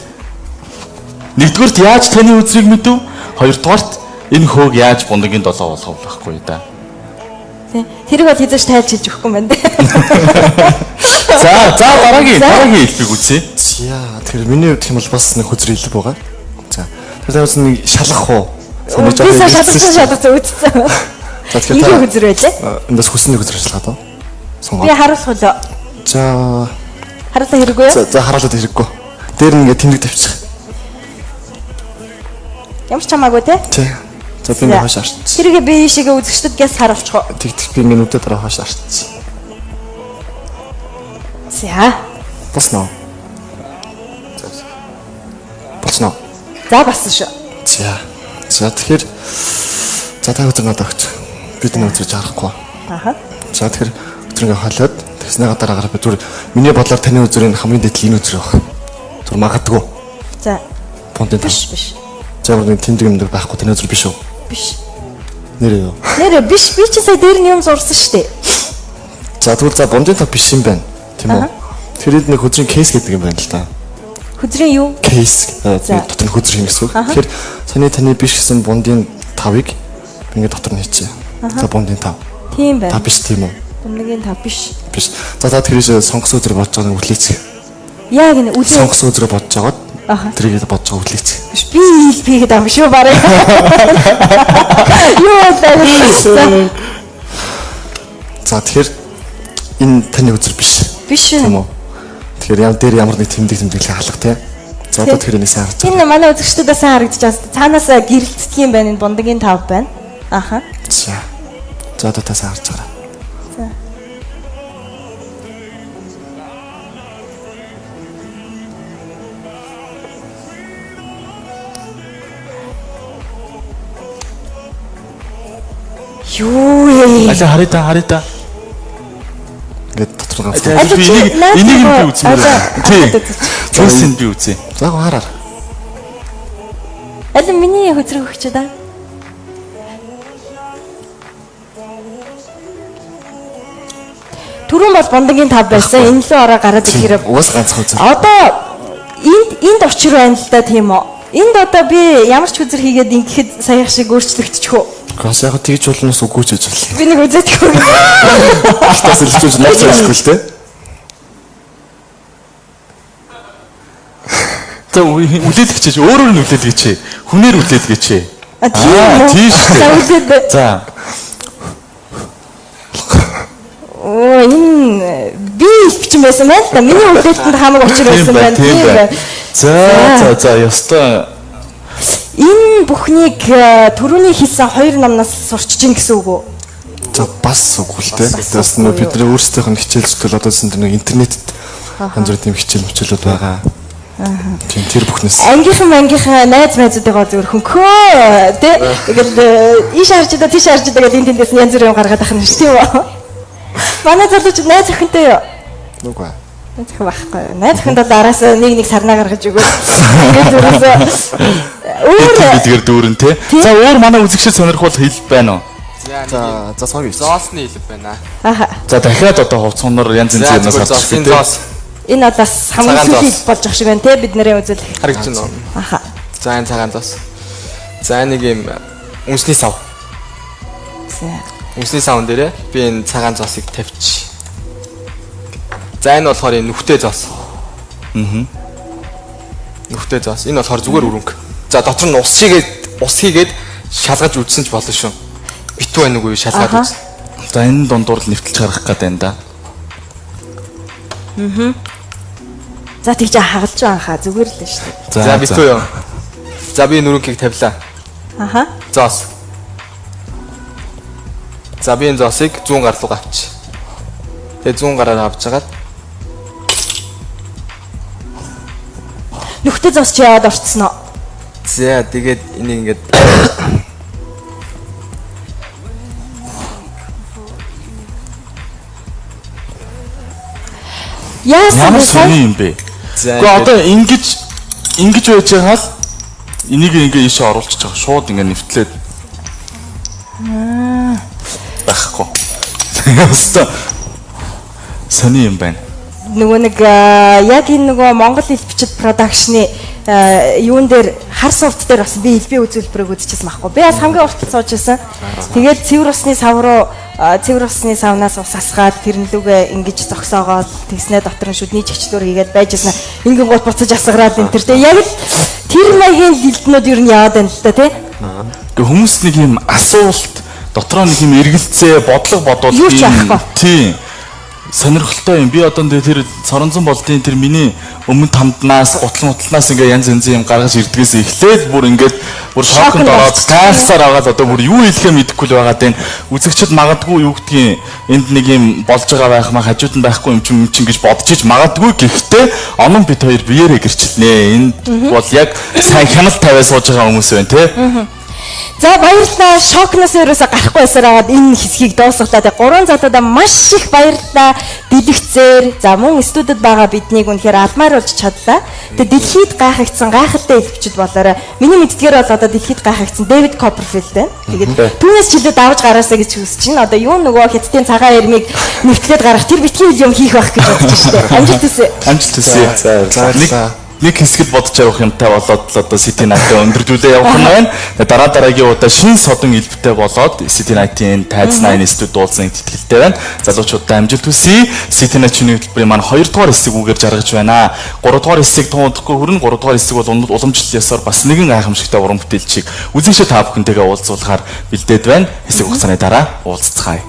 нэгдүгüрт яаж таны үзрийг мэдв? Хоёрдугаарт энэ хөөг яаж бундагийн долоо болгов байхгүй да. тий. Тэрийг бол хизээш тайлж хэлж өгөхгүй юм байна дээ. За, за дараагийн За. дараагийн хэлбийг үзье. За тэгэхээр миний хувьд гэх юм бол бас нэг хөзөр илб байгаа. За тэр тавьсан нэг шалгах уу? Би сая шалгасан шалгасан үзсэн. За тэгэхээр Ингийн та хөзөр байлээ. эндээс хүсний хөзөр шалгаад уу? Би Сонгоо. харуулах уу? За Харуулах хэрэггүй юу? за за харуулаад хэрэггүй. Дээр нь ингээд тэмдэг тавьчих. Ямар ч хамаагүй те. Тий. За би ингээд хойш арчиж. Тэргээ би ийшээгээ үзэгчдэд гэс харуулчих уу? Тэг тэг би ингээд нүдэ дараа хойш арчиж. За. Босноо. Болсноо. За болсон шүү. За. За тэгэхээр за та хөзөр надад өгч. Бид нэг үзэж харахгүй. Аха. За тэгэхээр хөзөр ингээ холиод тэгснийгаа дараагаар би зүгээр миний бодлоор таны үзрийн хамгийн дээд л энэ үзэр байх. Зүр магадгүй. За. Фонтын тав. Биш биш. За ямар нэг тэмдэг юм байхгүй таны үзэр биш үү? Биш. Нэрээ юу? Нэрэ биш би чи сая дээр нь юм зурсан шүү дээ. За тэгвэл за бундын тав биш юм байна. Тийм үү? Тэр хэд нэг хөзрийн кейс гэдэг юм байна л да. Хөзрийн юу? Кейс За. дотор нь хөзөр хийнэ гэсэн үг. Тэгэхээр саний таны биш гэсэн бундын тавыг би ингээ дотор нь хийчихье. За бундын тав. Тийм Та байна. биш тийм үү? Бундагийн тав биш. Биш. За та тэрээс сонгосон үзэр бодож байгаа нэг үлээц. Яг энэ үлээ Сонгосон үзрээ бодож байгаад Аха. тэрийг бодож байгаа үлээц. биш. Би ил хийгээд байгаа юм шүү бараг. Юу болоо? За За тэгэхээр энэ таны үзэр биш. биш Тийм үү? үү? Тэгэхээр ямар дээр ямар нэг тэмдэг тэмдэглэл халах тий. За одоо тэгэхээр энийг сайн харж байгаа. Энэ манай үзэгчдэд сайн харагдаж байна. Цаанаас гэрэлтдэг юм байна. Энэ бундагийн тав байна. Аха. За. За одоо та сайн харж байгаа. За. Юу вэ? Алаа харъя та, харъя та. Ингээд дотор нь ганц. За, Аль би чи энийг наад энийг нь би нөгөө- үзмээр алаа, байна. Тий. алаад үзэж. Кейсийг би үзье. За хараар. Аль миний хөзрөг өгч да. Түрүүн бол бундагийн тав байсан. Энэ лөө ороо гараад ирэхээр Угаас ганцхан үзэр. одоо энд энд учир байна л да тийм үү? Энд одоо би ямар ч хөзөр хийгээд ингэхэд саях шиг өөрчлөгдчих үү? Гос яг тэгж болно үгүй ч гэж болно. Би нэг үзээдгүй. Алтаас илчүүлж нууц хэлэхгүй л дээ. За үлээлгэж өөрөөр нь үлээлгэж. Хүнээр үлээлгэж. А тийм үү? Тийм шүү За дээ. үлээд. За. Оо энэ би илбчин байсан байна л да. Миний үлээлтэнд хамаг учир Тийм байсан байна, байна. тийм байна. За, за, за, ёстой. Энэ бүхнийг түрүүний хэлсэн хоёр номноос сурчиж гин гэсэн үг үү? За бас үгүй л дээ. Бас нөө бид нар өөрсдийнх нь хичээл зүтгэл одоо зэн тэр нэг интернетэд янз бүрийн тийм хичээл мчээлүүд байгаа. Тийм тэр бүхнээс. Ангийнхан мангийнхан найз майзуудыгаа зөвөр хөнхөө тий. Тэгэл ийш харж удаа тийш харж удаа гэл энэ тэндээс нь янз бүрийн юм гаргаад ахна шүү тийм үү? Манай залуучууд найз охинтой юу? Нүгөө. Найз охин байхгүй. Найз охинд бол араас нэг нэг сарнаа гаргаж өгөөд ингээд зүрээс өөр Бэлгээр дүүрэн те. За өөр манай үзэгчид сонирхвол хэл байна уу? За За за сонгоё. зоосны хэлб байна. Аха. За дахиад одоо хувц хунар янз За янз юмнаас зүгээр авчих зоосны те. зоос Энэ бол бас хамгийн Цагаан сүүлийн зоос. болж ах шиг байна те бид нарын үзүүлэх. харагдаж байна уу? Аха. За энэ цагаан зоос. За нэг юм үнсний сав. За. Үнсний савн дээрээ би энэ цагаан зоосыг тавьчих. За энэ болохоор энэ нүхтэй зоос. Аа. Нүхтэй зоос. Энэ болохоор зүгээр өрөнгө. За дотор нь ус хийгээд шалгаж үзсэн ч болно шүү. Битүү байна уугүй шалгаад Аха. үз. За энэ дундуур л нэвтэлж гаргах гээд байна да. За тэгж хагалж байгаа хаа зүгээр л шүү дээ. За битүү юу. За би нүрэнхийг тавилаа. Аха. Зоос. За би энэ зоосыг зүүн гар руу авчи. Тэгээ зүүн гараар авч хагаад Нүхтэй зоос чи яваад орцсон уу? за тэгээд энийг ингээд Яасан Ямар бэ сая? сони юм бэ? За Гэхдээ одоо ингэж ингэж байж байгаа л энийг ингээ ийшээ оруулчих байгаа. Шууд ингээ нэвтлээд. Байхгүй. Яста. Сони юм байна. Нөгөө нэг яг энэ нөгөө Монгол элбчд продакшны юун дээр хар сувд дээр бас би элбийн үзүүлбэрийг үзчихсэн байхгүй. Би бас хамгийн урт сууж байсан. Тэгээд цэвэр усны сав руу цэвэр усны савнаас ус асгаад тэрэн лүгээ ингэж зогсоогоод тэгснээ дотор нь шүдний чичлүүр хийгээд байж байсан. Ингэн гут буцаж асгараад энэ төр. Тэгээд яг л тэр маягийн элднүүд ер нь яваад байна л да тий. Гэхдээ хүмүүс нэг юм асуулт дотроо нэг юм эргэлзээ бодлого бодвол Юу ч ийм- байхгүй. Тийм. Сонирхолтой юм. Би одоо тэр соронзон болдын тэр миний өмнө тамднаас гутал мутлнаас ингээ янз янзын юм гаргаж ирдгээс эхлээл бүр ингээд бүр шоконд Шоконд ороод орчихсон. гайхсаар агаад одоо бүр юу хэлэхээ мэдэхгүй л байгаа даа. Үзэгчд магадгүй юу гэдгийг энд нэг юм болж байгаа байх маа хажууд нь байхгүй юм чинь юм чинь гэж бодож ич магадгүй гэхдээ онон бит хоёр биеэрээ гэрчлэнэ. Энд бол яг сайн хяналт тавиа сууж байгаа хүмүүс байна те. За баярлалаа. Шокноос ерөөсө гарахгүй байсаар агаад энэ хэсгийг дуусгалаа. Тэгээ гурван залуудаа маш их баярлалаа. Дэлгэцээр за мөн студид байгаа биднийг үнэхээр алмаар болж чадлаа. Тэгээ дэлхийд гайхагдсан гайхалтай элбчд болоорой. Миний мэддгээр бол одоо дэлхийд гайхагдсан Дэвид Копперфилд байна. Тэгээд түүнээс ч илүү давж гараасаа гэж хүсэж байна. Одоо юу нөгөө хятадын цагаан эрмийг нэвтлээд гарах тэр битгий үйл юм хийх байх гэж бодож штэ. Амжилт хүсье. Амжилт хүсье. За, За Нэг баярлалаа. нэг хэсэгт бодож явах юмтай болоод л одоо City Night-ыг өндөрлүүлээ явах нь байна. Тэгээ Дараа дараагийн удаа шин содон элбэтэй болоод City Night-ийн тайз 8 студ дуулсан итгэлтэй байна. Залуучуудаа амжилт хүсье. City Night шөнийн хөтөлбөрийн маань 2 дугаар хэсэг үгээр жаргаж байна. 3 дугаар хэсэг тун удахгүй хүрнэ. 3 дугаар хэсэг бол уламжлал ёсоор бас нэгэн гайхамшигтай уран бүтээлчийг үзэгчид та бүхэнтэйгээ уулзуулахаар бэлдээд байна. Хэсэг хугацааны дараа уулзцгаая.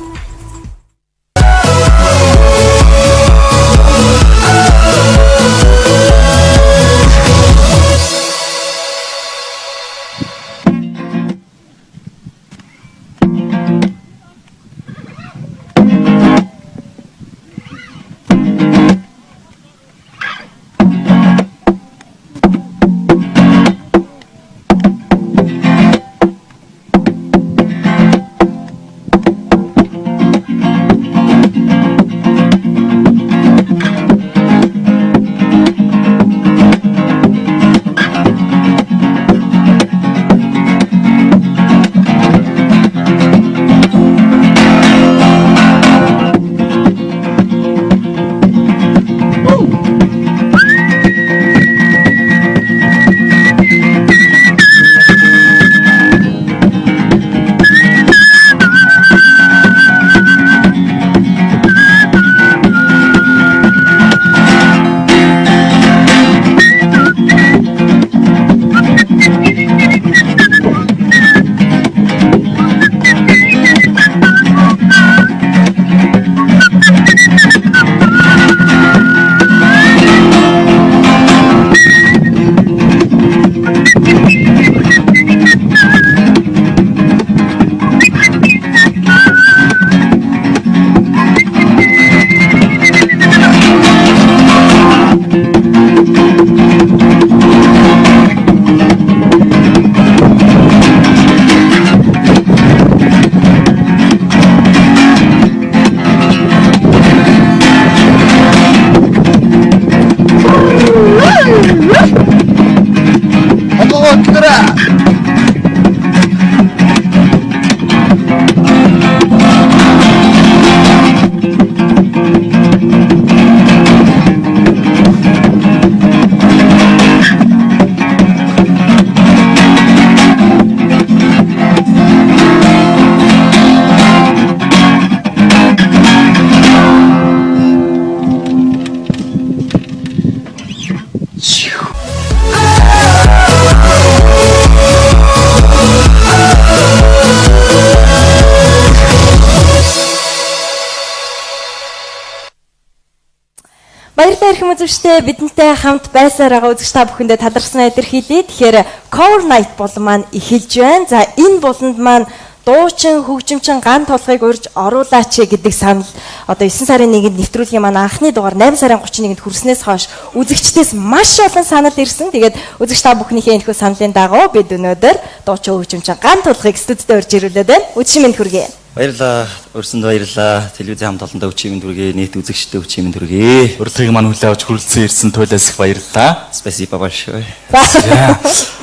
эрхэм үзэгчдээ, бидэнтэй хамт байсаар байгаа үзэгч та бүхэндээ талархснаа илэрхийлье. Тэгэхээр Cover Night булан маань эхэлж байна. За энэ буланд маань дуучин, хөгжимчин ган тулгыг урьж оруулаач гэдэг санал одоо 9 сарын 1-нд нэвтрүүлгийн маань анхны дугаар 8 сарын 31-нд хүрснээс хойш үзэгчдээс маш олон санал ирсэн. Тэгээд үзэгч та бүхнийхээ энэхүү саналын дагуу бид өнөөдөр дуучин, хөгжимчин ган тулгыг студидээ урьж ирүүлээд байна. Үдшийн мэнд хүргэе. Баярлалаа. Урьсанд баярлалаа. Телевизийн хамт олондоо өчийн мэнд хүргэе. Нийт үзэгчдэд өчийн мэнд хүргэе. Урилгыг маань хүлээн авч хүрэлцэн ирсэн туйлаас их баярлалаа. Спасибо большое.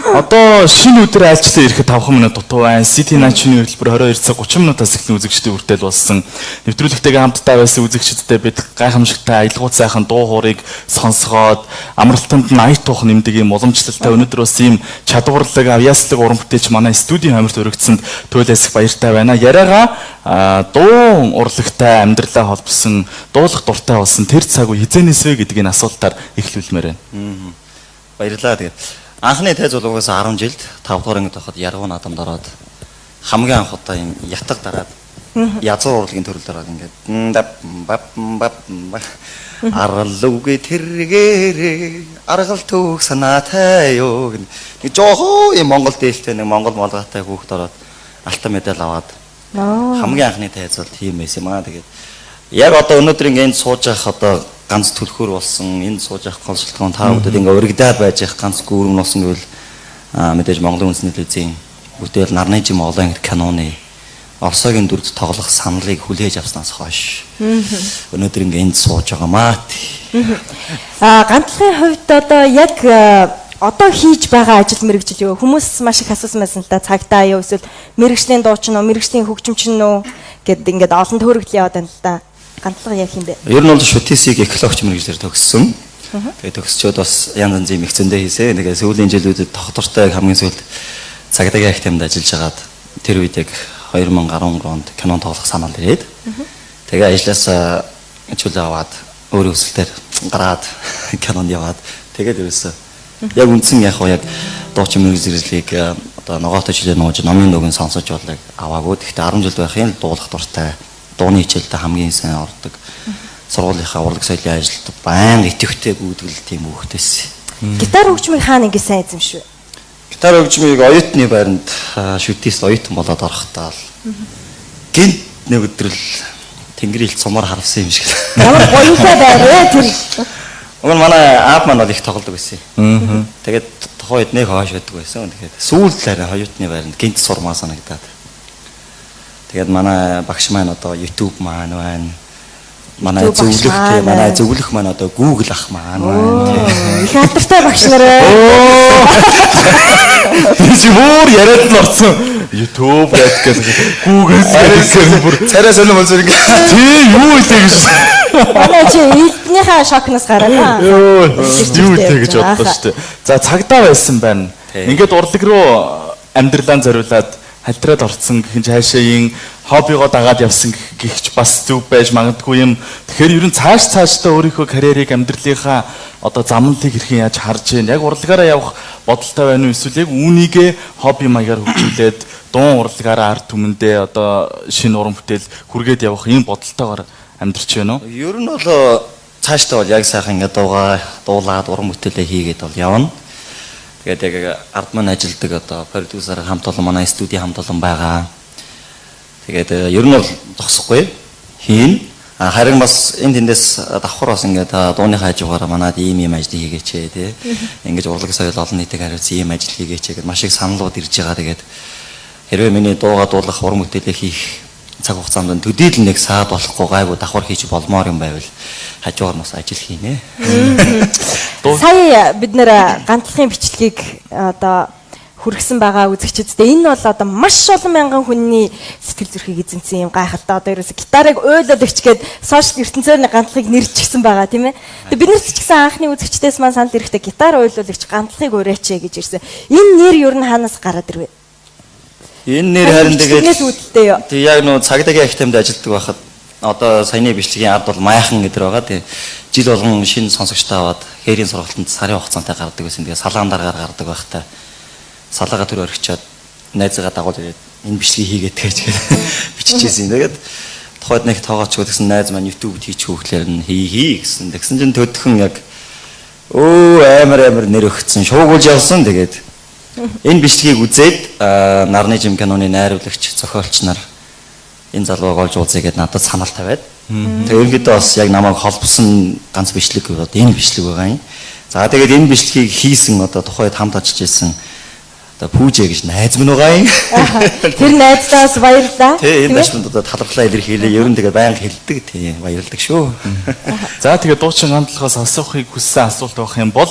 Одоо шинэ өдөр айлчлан ирэхэд 5 минут дутуу байна. City Night шөнийн хөтөлбөр 22 цаг 30 минутаас эхлэн үзэгчдийн үртэл болсон. Нэвтрүүлэгтэйгээ хамтдаа байсан үзэгчдтэй бид гайхамшигтай аялгууд сайхан дуу хоорыг сонсгоод амралтанд нь ая туух нэмдэг юм уламжлалтай өнөөдөр бас ийм чадварлаг, авьяаслаг уран бүтээлч манай студийн хамирт өргөцсөнд туйлаас их баяртай байна. Яриагаа дуу урлагтай амьдралаа холбосон, дуулах дуртай болсон тэр цаг үе хизэнээс вэ гэдгийг асуултаар эхлүүлмээр байна. Баярлалаа. Тэгээд анхны тайз бол угаасаа 10 жилд 5 дугаар ангид байхад яргуу наадамд ороод хамгийн анх удаа юм ятг дараад язгуур урлагийн төрөл дараад ингээд бап бап бап аргал үгүй тэргээрээ аргал түүх санаатай юу гэн нэг жоохоо юм монгол дээлтэй нэг монгол молгаатай хүүхд ороод алтан медаль аваад хамгийн анхны тайз бол тийм байсан юм аа. Тэгээд яг одоо өнөөдөр ингээд энд сууж явах одоо ганц түлхүүр болсон, энд сууж явах консультант та бүдэд ингээд урагдаад байж явах ганц гүрэн болсон гэвэл мэдээж Монголын үндэсний телевизийн бүтээл Нарны жим олон анги киноны Оросогийн дүрд тоглох саналыг хүлээж авснаас хойш өнөөдөр ингээд энд сууж байгаа маа. Гантлахын хувьд одоо яг одоо хийж байгаа ажил мэргэжил юу? Хүмүүс маш их асуусан байсан л да. Цагтаа юу эсвэл мэргэжлийн дуучин уу, мэргэжлийн хөгжимчин үү гэд ингээд олон төөрөгдөл яваад байна л да. Гантлага яг юм бэ? Ер нь бол шүтээсийг экологч мэргэжлээр төгссөн. Тэгээд төгсчөөд бас янз янзын их зөндөө хийсэн. Тэгээд сүүлийн жилүүдэд тогтвортой хамгийн сүүлд цагдаагийн академид ажиллаж хагаад тэр үед яг 2013 онд кинон тоглох санал ирээд тэгээ ажлаасаа чөлөө аваад өөрийн өсөлтөөр гараад кинонд яваад тэгээд ерөөсөө яг үндсэн яг яг дуучин мэргэжлийг одоо ногоотой жилээ нууж номын дууг нь сонсож бол аваагүй. Гэхдээ 10 жил байхын дуулах дуртай, дууны хичээлдээ хамгийн сайн ордог. Сургуулийнхаа урлаг соёлын ажилд байнга идэвхтэй гүйтгэл тийм хүүхдээс. Гитар хөгжмийг хаана ингэ сайн эзэмшвэ? Гитар хөгжмийг оюутны байранд шүтээс оюутан болоод орохдоо л гинт нэг өдөр л тэнгэрийн ил цумаар харвсан юм шиг. Ямар гоётой байр вэ тэр? Уг нь манай аав маань бол их тоглодог байсан. Тэгээд тухайн үед нэг хойш байдаг байсан. Тэгээд сүүлд арай оюутны байранд гинт сурмаа санагдаад. Тэгээд манай багш маань одоо YouTube маань байна. Манай зөвлөх тий, манай зөвлөх маань одоо Google ах маань байна. Их алдартай багш нар ээ. Би чи бүр яриад л орсон. YouTube гэдэг Google гэдэг бүр царай сонир болсоор ингэ. Тий, юу илээ гэж. Манай чи элбнийхээ шокноос гараа. Юу илээ гэж бодлоо шүү дээ. За цагдаа байсан байна. Ингээд урлаг руу амьдралаа зориулаад халтраад орцсон гэх нь цаашаа ин хоббигоо дагаад явсан гихч бас зөв байж магадгүй юм. Тэгэхээр ер нь цааш цаашдаа өөрийнхөө карьерийг амьдралынхаа одоо замналыг хэрхэн яаж харж байна? Яг урлагаараа явах бодолтой байна уу? Эсвэл яг үүнийгээ хобби маягаар хөгжүүлээд дуун урлагаараа ард түмэндээ одоо шинэ уран бүтээл хүргээд явах ийм бодолтойгоор амьдарч байна уу? Ер нь бол цаашдаа бол яг сайхан ингээд дуулаад уран бүтээлээ хийгээд бол явна. Тэгээд яг ард маань ажилдаг одоо продюсер хамт олон манай студийн хамт олон байгаа. Тэгээд ер нь бол зогсохгүй хийн. Харин бас энэ тэндээс давхар бас ингээд дууныхаа хажуугаар манад ийм ийм ажил хийгээч тий. Ингэж урлаг соёл олон нийтийг хариуцсан ийм ажил хийгээч гэдээ маш их саналууд ирж байгаа. Тэгээд хэрвээ миний дуугаа дуулах уран бүтээлээ хийх цаг хугацаанд төдийл нэг саад болохгүй гайгүй давхар хийж болмоор юм байвал хажуугаар бас ажил хийнэ. Сая бид нэр гантлахын бичлэгийг одоо хүргэсэн байгаа үзэгчдэд энэ бол одоо маш олон мянган хүний сэтгэл зүрхийг эзэмсэн юм гайхалтай. Одоо ерөөсө гитарыг уйлуулагч гээд сошиал ертөнцөөр нэг гантлахыг нэрчгсэн байгаа тийм ээ. Тэгээ бид нарт ч гэсэн анхны үзэгчдээс маань санал ирэхдээ гитар уйлуулагч гантлахыг ураач гэж ирсэн. Энэ нэр ер нь хаанаас гараад ирвэ? Энэ нэр харин тэгээд үүдэлтэй юу? Тэг яг нөө цагдаагийн академид ажилладаг байхад одоо саяны бичлэгийн ард бол майхан гэдэг байгаа. Тэг жил болгон шинэ сонсогчтой аваад хээрийн сургалтанд сарын хугацаантай гардаг байсан. Тэгээ салаан даргаар гардаг байхдаа салаага төр орхичоод найзгаа дагуул ирээд энэ бичлэгийг хийгээд гэж биччихсэн. Тэгээд Тухайд нэг тоогооч гэсэн найз маань YouTube-д хийчих хөглөөр нь хий гэсэн. Тэгсэн чинь төдхөн яг амар нэр өгцөн шуугуулж явсан. Тэгээд энэ бичлэгийг үзээд Нарны жим киноны найруулагч зохиолч нар энэ залууг олж уулзъя гэдээ надад санал тавиад. Тэгээд ерөнхийдөө бас яг намайг холбосон ганц бичлэг одоо энэ бичлэг байгаа юм. За тэгээд энэ бичлэгийг хийсэн одоо тухайд хамт ажиллаж байсан одоо Пүүжээ гэж найз минь байгаа юм. Тэр найздаас баярлалаа. Тий, энэ башманд одоо талархлаа илэрхийлээ. Ер нь тэгээд байнга хэлдэг. Тий, баярлдаг шүү. За тэгээд дуучин гандлахаас асуухыг хүссэн асуулт байх юм бол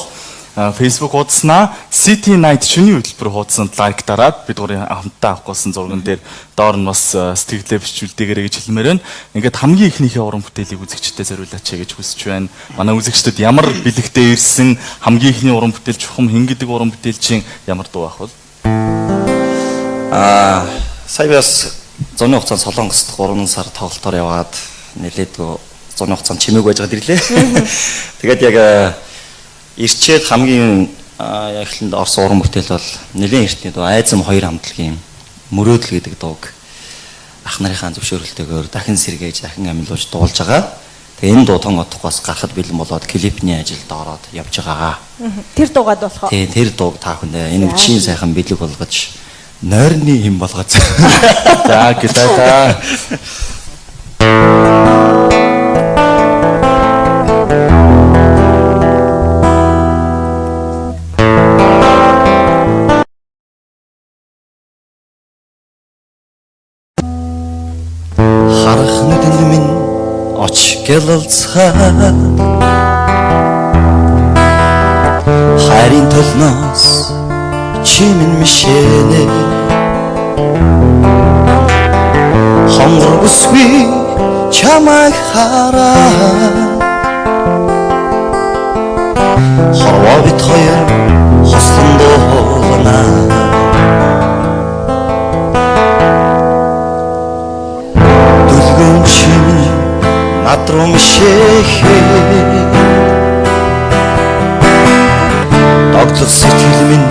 Facebook хуудаснаа City Night шөнийн хөтөлбөр хуудсанд лайк дараад бид гурийн хамтдаа авахгүйсэн зурган дээр доор нь бас сэтгэлдээ бичүүлдээгээрэй гэж хэлмээр байна. Ингээд хамгийн ихнийхээ уран бүтээлийг үзэгчдэд зориулаач гэж хүсэж байна. Манай үзэгчдэд ямар бэлэгтэй ирсэн хамгийн ихний уран бүтээл чухам хэн гэдэг уран бүтээлчийн ямар дуу байх вэ? Сая би бас зуны хугацаанд Солонгост 3 сар тоглолтоор яваад нэлээдгүй зуны хугацаанд чимээг байж байгаад ирлээ. Тэгээд яг ирчээд хамгийн эхлэнд орсон уран бүтээл бол нэлээн эртний дуу Айзам хоёр хамтлагийн Мөрөөдөл гэдэг дууг ах нарынхаа зөвшөөрөлтөөр дахин сэргээж дахин амилуулж дуулж байгаа. Тэгээ энэ дуу тон отохгүй бас гарахад бэлэн болоод клипний ажилд ороод явж байгаа. Тэр дуугаад болох уу? Тий, тэр дууг та бүхэндээ энэ үчийн сайхан бэлэг болгож нойрны юм болгож. За гитаа. Харах нүдэн минь оч гэлэлцхаа хайрын толноос чи минь мишэнэ хонгор бүсгүй чамайг хараа хорвоо бит хоёр хослон дуулна дүлгэн чи минь над руу мишэхэ догтлох сэтгэл минь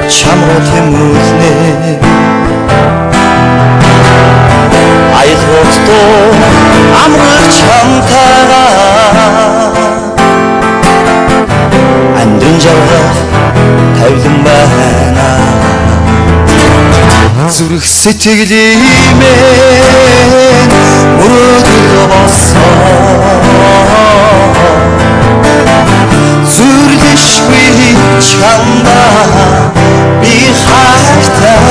чам руу тэмүүлнэ аялгууд дуу амрах чамтайгаа андын жаргах тавилан байна зүрх сэтгэлийн минь мөрөөдөл болсон зүрлэшгүй чамдаа би хайртай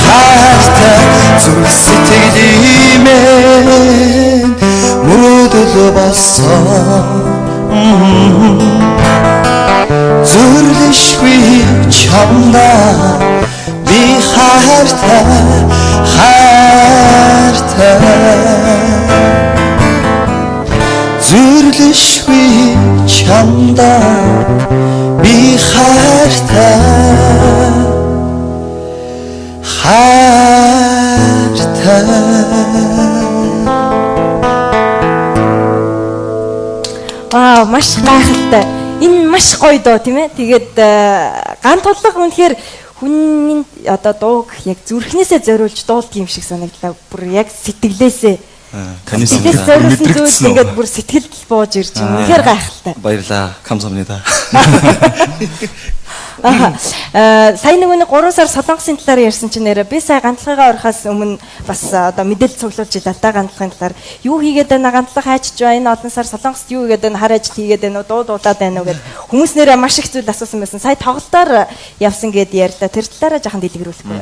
хайртай зүрх сэтгэлийн минь мөрөөдөл болсон зүрлэшгүй чамдаа би хайртай хайртай зүрлэшгүй чамдаа би хайртай хайртай. Вау, маш гайхалтай. Энэ маш гоё дуу тийм ээ. Тэгээд ган тулга үнэхээр хүний одоо дууг яг зүрхнээсээ зориулж дуулдаг юм шиг санагдлаа. Бүр яг сэтгэлээсээ. Таны сэтгэл мэдрэгдсэн ингээд бүр сэтгэлд бууж ирж байна. Үнэхээр гайхалтай. Баярлалаа. Камсамнида. Сая нөгөө нэг 3 сар Солонгосын талаар ярьсан чинь нэрэ би сая гантлагаа орохоос өмнө бас одоо мэдээлэл цуглуулж илаа л да гантлагын талаар. Юу хийгээд байна? Гантлага хайчиж байна. Энэ олон сар Солонгост юу хийгээд байна? Хар ажил хийгээд байна уу? Дуу дуулаад байна уу гэд хүмүүс нэрэ маш их зүйл асуусан байсан. Сая тоглолтоор явсан гэд ярьлаа. Тэр талаараа жахан дэлгэрүүлэхгүй.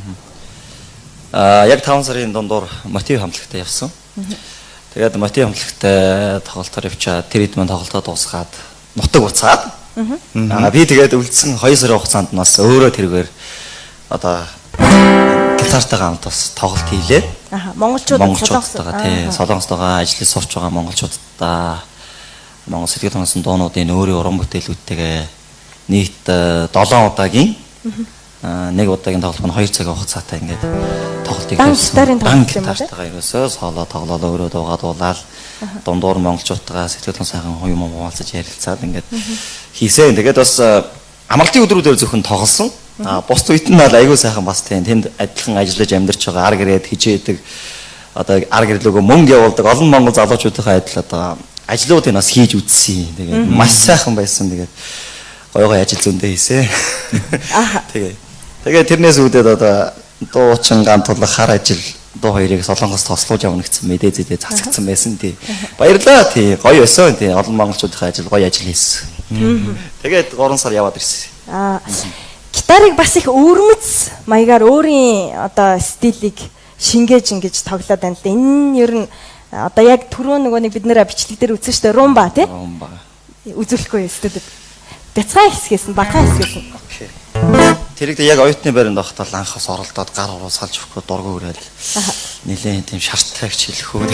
Яг 5 сарын дундуур Мотив хамтлагтай явсан. Тэгээд Мотив хамтлагтай тоглолтоор явчаад тэр хэд маань тоглолтоо дуусгаад нутаг буцаад би тэгээд үлдсэн 2 сарын хугацаанд нас өөрөө тэргээр одоо гитартайгаа хамт бас тоглолт хийлээ. Монголчуудтайгаа тий, Солонгостойгоо ажиллаж сурч байгаа монголчуудтай Монгол сэтгэл хангасан дуунуудын өөрийн уран бүтээлүүдтэйгээ нийт 7 удаагийн нэг удаагийн тоглолт нь 2 цагийн хугацаатай ингээд тоглолтыг хийсэн. Дан гитартайгаа ерөөсөө соло тоглолоо өөрөө дуугаа дуулаад дундуур монголчуудтайгаа сэтгэл хөдлөн сайхан юм хуваалцаж ярилцаад ингээд хийсэн. Тэгээд бас амралтын өдрүүдээр зөвхөн тоглосон. А бус үед нь бол айгүй сайхан бас тийм тэнд адилхан ажиллаж амьдарч байгаа ар гэрээд хичээдэг одоо ар гэрлөөгөө мөнгө явуулдаг олон монгол залуучуудынхаа адил одоо ажлуудыг бас хийж үзсэн. Тэгээд маш сайхан байсан. Тэгээд гоё гоё ажил зөндөө хийсэн. Тэгээ. Тэгээд тэрнээс үүдээд одоо дуучин гантулах хар ажил дуу хоёрыг Солонгос тослуулж явна гэсэн мэдээ зэдээ цацгдсан байсан тий. Баярлалаа тий. Гоё байсан тий. Олон монголчуудынхаа ажил гоё ажил хийсэн. Тэгээд 3 сар яваад ирсэн. Аа гитарыг бас их өвөрмөц маягаар өөрийн одоо стилийг шингээж ингэж тоглоод байна л да. Энэ нь ер нь одоо яг түрүү нөгөө нэг бид нэр бичлэг дээр үзсэн шүү дээ. Румба тий. Румба. Үзүүлэхгүй студид. Бяцхан хэсгээс нь багахан хэсгээс нь. Окей. Тэрийг яг оюутны байранд байхдаа л анх бас оролдоод гар уруу салж өгөхгүй дургу өрөөл. Нилээн тийм шартайгч хэлэх үү.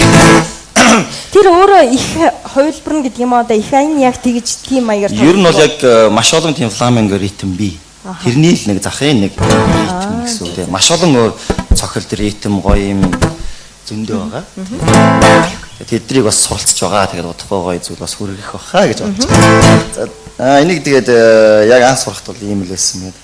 Тэр өөрөө их хувилбар нь гэдэг юм уу одоо их аян яг тэгж тийм маягаар Ер нь бол яг маш олон тийм фламенго ритм бий. Тэрний л нэг захын нэг ритм гэсэн үг тийм. Маш олон өөр цохилт ритм гоё юм зөндөө байгаа. Тэднийг бас суралцж байгаа. Тэгээд удахгүй гоё зүйл бас хүргэх байхаа гэж бодож байна. За энийг тэгээд яг анх сурахт бол ийм л байсан юм.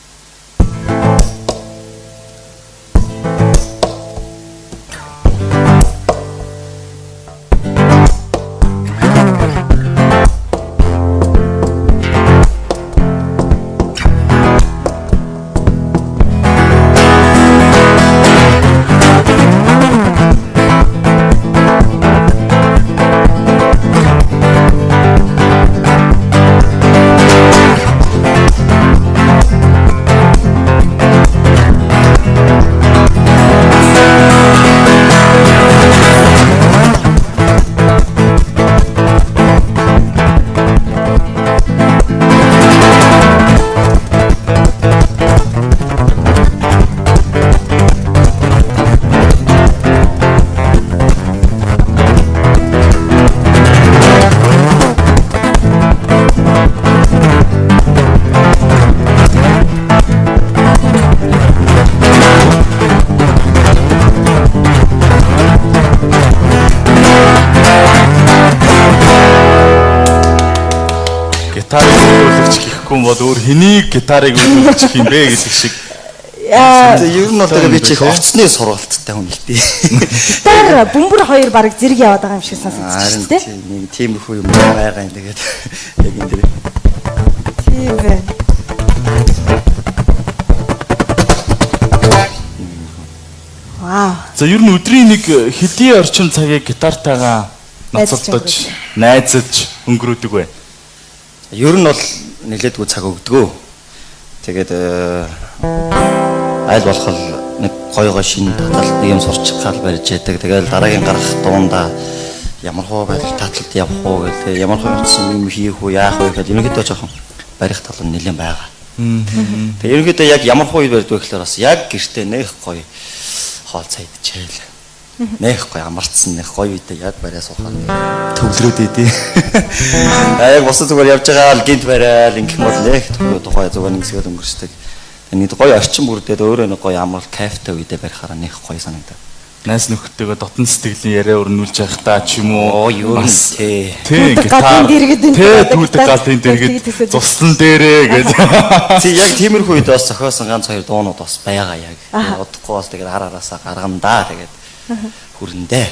Бол өөр хэнийг гитарыг үйлдвэрлэх юм бэ гэдэг шиг. Ер нь бол тэгээ би чи их орцны сургалттай хүн л дээ. Гитар бөмбөр хоёр бараг зэрэг яваад байгаа юм шиг сонсогдчих шүү дээ. Нэг тиймэрхүү юм байгаа юм тэгээд яг энэ дэр. Тийм байна. Вау. За ер нь өдрийн нэг хэдийн орчим цагийг гитартайгаа ноцолдож, найзалж өнгөрөөдөг вэ? Ер нь бол нэлээдгүй цаг өгдөгөө. Тэгээд аль болох нэг гоё гоё шинэ таталт нэг юм сурчих гал барьж яадаг. Тэгэл дараагийн гарах дуунда ямар хуу байдал таталт явах уу гэл тэг ямар хуу утсан юм хийх үү яах вэ гэхэл ерөнхийдөө жоохон барих тал нь нэлээд байгаа. Тэг ерөнхийдөө яг ямар хуу барьдаг вэ гэхлээр бас яг гэртээ нэх гоё хоол цай идчихээл. Нэх гоё амарцсан нэх гоё үедээ яг бариа суухаар төвлөрөөд идэв. А яг босоо зүгээр явж байгаа л гинт бариал ингэх юм бол нэх тухай зүгээр нэг хэсгээр өнгөрчдөг. Нэг гоё орчин бүрдээд өөрөө нэг гоё амрал кайфтай үедээ барихаараа нэх гоё санагдав. Найз нөхдөдөө дотн сэтгэлийн яриа өрнүүлж явахдаа ч юм уу юу тий. Тий галын дэргэд тий түүдэг галын дэргэд цуслан дээрээ гэж. Тий яг тиймэрхүү үед бас зохиосон ганц хоёр дуунууд бас байгаа яг. Удахгүй бас тэгээд ар араасаа гаргана да тэгээд хүрэндээ.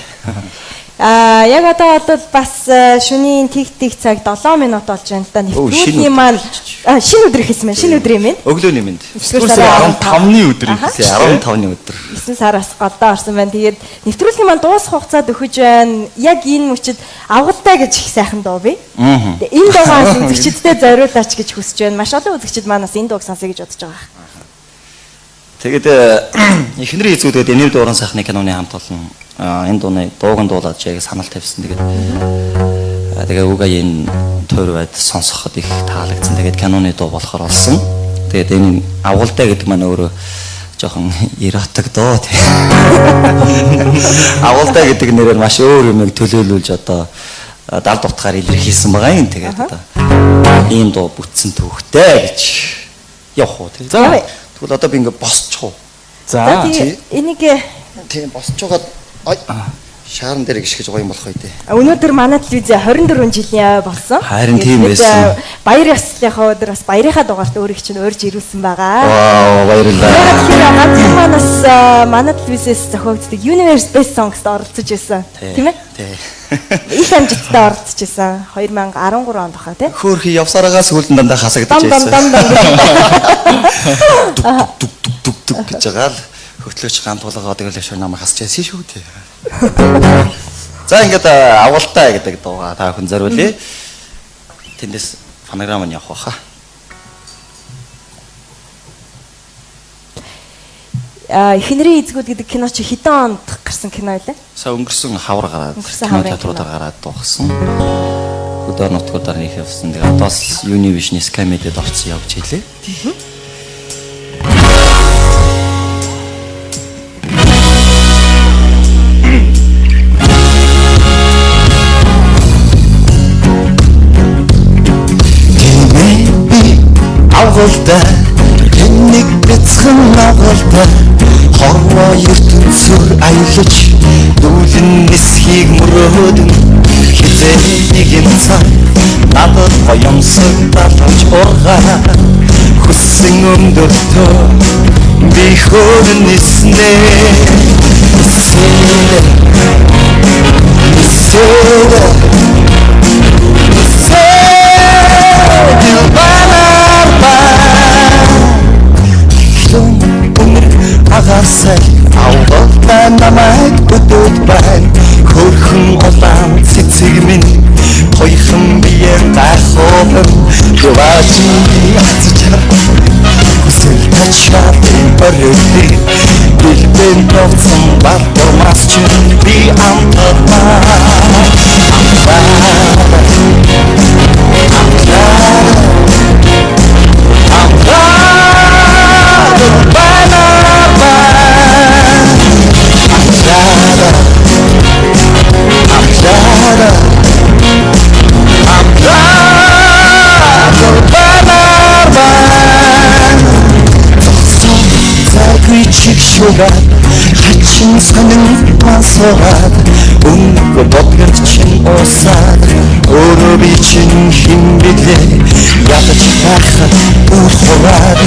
Аа яг одоо бол бас шөнийн тэг цаг 7 минут болж байна л да. Нэвтрүүлгийн маань шинэ өдөр ихсэн байна. Шинэ өдөр юм байна. Өглөөний мэнд. 9 сарын 15-ны өдөр ихсэн. 15-ны өдөр. 9 сараас голдоо орсон байна. Тэгээд нэвтрүүлгийн маань дуусах хугацаанд өгөж байна. Яг энэ мөчид авгалтай гэж их сайхан дуу бий. Тэгээд энэ дуугаас үзэгчдэд зориулаач гэж хүсэж байна. Маш олон үзэгчд манаас энэ дууг сонсъё гэж бодож байгаа. Тэгээд эхнэрийн эзүүдэд Энэвд уран сайхны киноны хамт олон энэ дууны дууг нь дуулаад яг санал тавьсан. Тэгээд тэгээ үгээ энэ тойр байд сонсоход их таалагдсан. Тэгээд киноны дуу болохоор болсон. Тэгээд энэ авгалтай гэдэг маань өөрөө жоохон эротик дуу. Авгалтай гэдэг нэрээр маш өөр юмыг төлөөлүүлж одоо далд утгаар илэрхийлсэн байгаа юм. Тэгээд одоо ийм дуу бүтсэн түүхтэй гэж явах уу. За тэгвэл одоо би ингээ босчих уу. За энийг тийм босч байгаад ай Шаарн дээр гიშгэж гоё юм болох үү дээ. Өнөөдөр манай телевизээ 24 жилийн ой болсон. Харин тийм байсан. Баяр ёслолынхаа өдөр бас баярынхаа дугаарт өөрийг чинь урьж ирүүлсэн байгаа. Вау, баярлалаа. Яг тэгэхээр ганцхан манаас манай телевизээс зохиогддог Universe Best Songs-д оролцож байсан. Тийм ээ? Тий. Их амжилттай оролцож байсан. 2013 онд баха тий. Хөөхий явсараагаа сүүлд нь дандаа хасагдаж Дам дам дам дам. Дүк дүк дүк дүк гэж байгаа л хөтлөөч гамтуулгаа тэгэл шөнө намайг хасч яасан шүү дээ. За ингээд авгалтай гэдэг дууга та бүхэн зориулъя. Тэндээс фонограм нь явах байхаа. Эхнэрийн эзгүүд гэдэг кино чи хэдэн онд гарсан кино байлаа? Сая өнгөрсөн хавар гараад Өнгөрсөн кино хаврын театруудаар гараад дууссан. Өдөр нутгуудаар нэг явсан. Тэгээ одоо бас Univision Sky Media-д орсон явж хэлээ. Би авгалтай тэнэг бяцхан авгалтай хорвоо ертөнцөөр аялаж дүүлэн нисхийг мөрөөдөн хизээ нэгэн цаг надад гоёмсог далавч ургаа хүссэн өндөртөө би хөөрөн ниснэ нисээ нисээ Агасай авгалтай намайг өдөөд байна хөрхөн улаан цэцэг минь хоёрхан бие гайхуулан яваач аз жаргал хүсэл тачаалын өрөөлөө бэлбэн товцсон балдурмаас чинь би амталмаа Чиг шугаад хачин сонин мансуугаад өнгө бодгонд чин уусаад өөрөө би чин хин билээ ядаж байхад үр хураад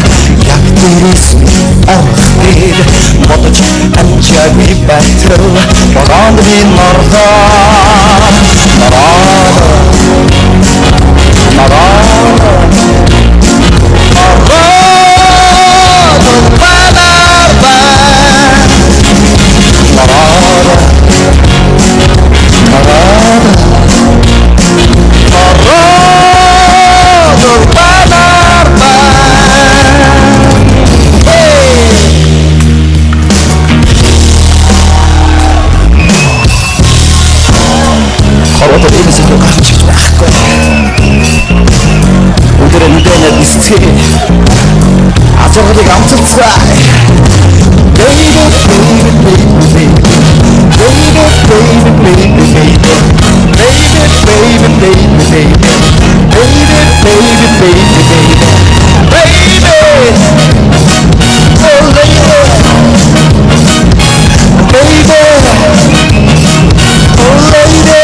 яг дээрээс нь орох дээр бодож амжаагүй байтал бороонд би норлоо нороо нороо Азаргалыг амцалцгаа. Baby, baby, baby, baby. Baby, baby, baby, baby. Baby, baby, baby, baby. Baby, baby, baby, baby. Baby. Oh, lady. Baby. Oh, lady.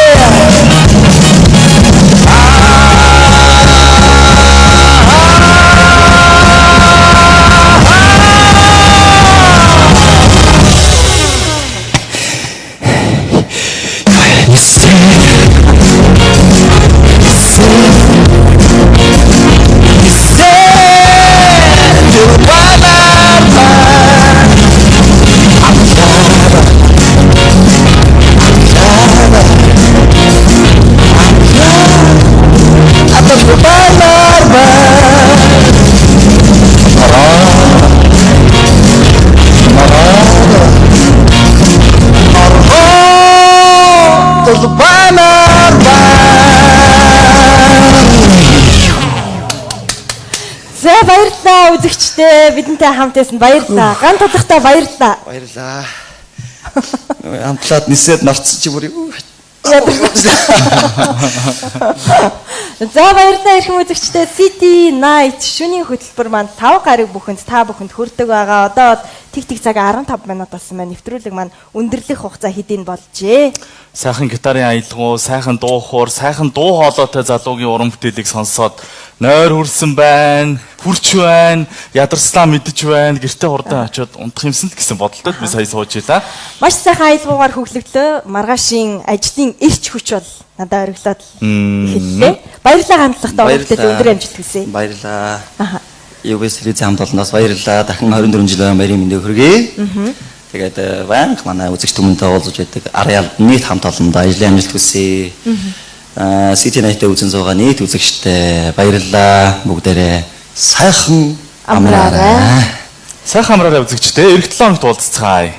За баярлалаа үзэгчдээ бидэнтэй хамт байсан баярлалаа. Ган тулахтаа баярлалаа. Баярлалаа. Амтлаад нисээд нарцсан чи бүр юу. За баярлалаа эрхэм үзэгчдээ City Night шөнийн хөтөлбөр маань 5 гаруй бүхэнд та бүхэнд хүрдэг байгаа. Одоо бол Тэг тэг цаг 15 минут болсон байна. Нэвтрүүлэг маань өндөрлөх хугацаа хэдийн болжээ. Сайхан гитарын аялгау, сайхан дуу хуур, сайхан дуу хоолойтой залуугийн уран бүтээлийг сонсоод нойр хүрсэн байна, хүрч байна, ядарслаа мэдэж байна, гэртээ хурдан очиод унтах юмсан л гэсэн бодолтой би сая сууж илаа. Маш сайхан аялгаугаар хөглөгдлөө. Маргаашийн ажлын эрч хүч бол надад ориглоод эхэллээ. Баярлалаа хандлагатай уран бүтээл өндөр амжилт хүсье. Баярлалаа. Аха. UBS телевизийн хамт олноос баярлалаа. Дахин 24 жилийн баярын мэндийг хүргэе. Тэгээд байнга манай үзэгч түмэнтэй уулзаж байдаг Ариал нийт хамт олондоо ажлын амжилт хүсье. City Night-д үзэн суугаа нийт үзэгчтэй баярлалаа. Бүгдээрээ сайхан Амраарай. амраарай. Сайхан амраарай үзэгчдээ. Эх 7 хоногт уулзцгаая.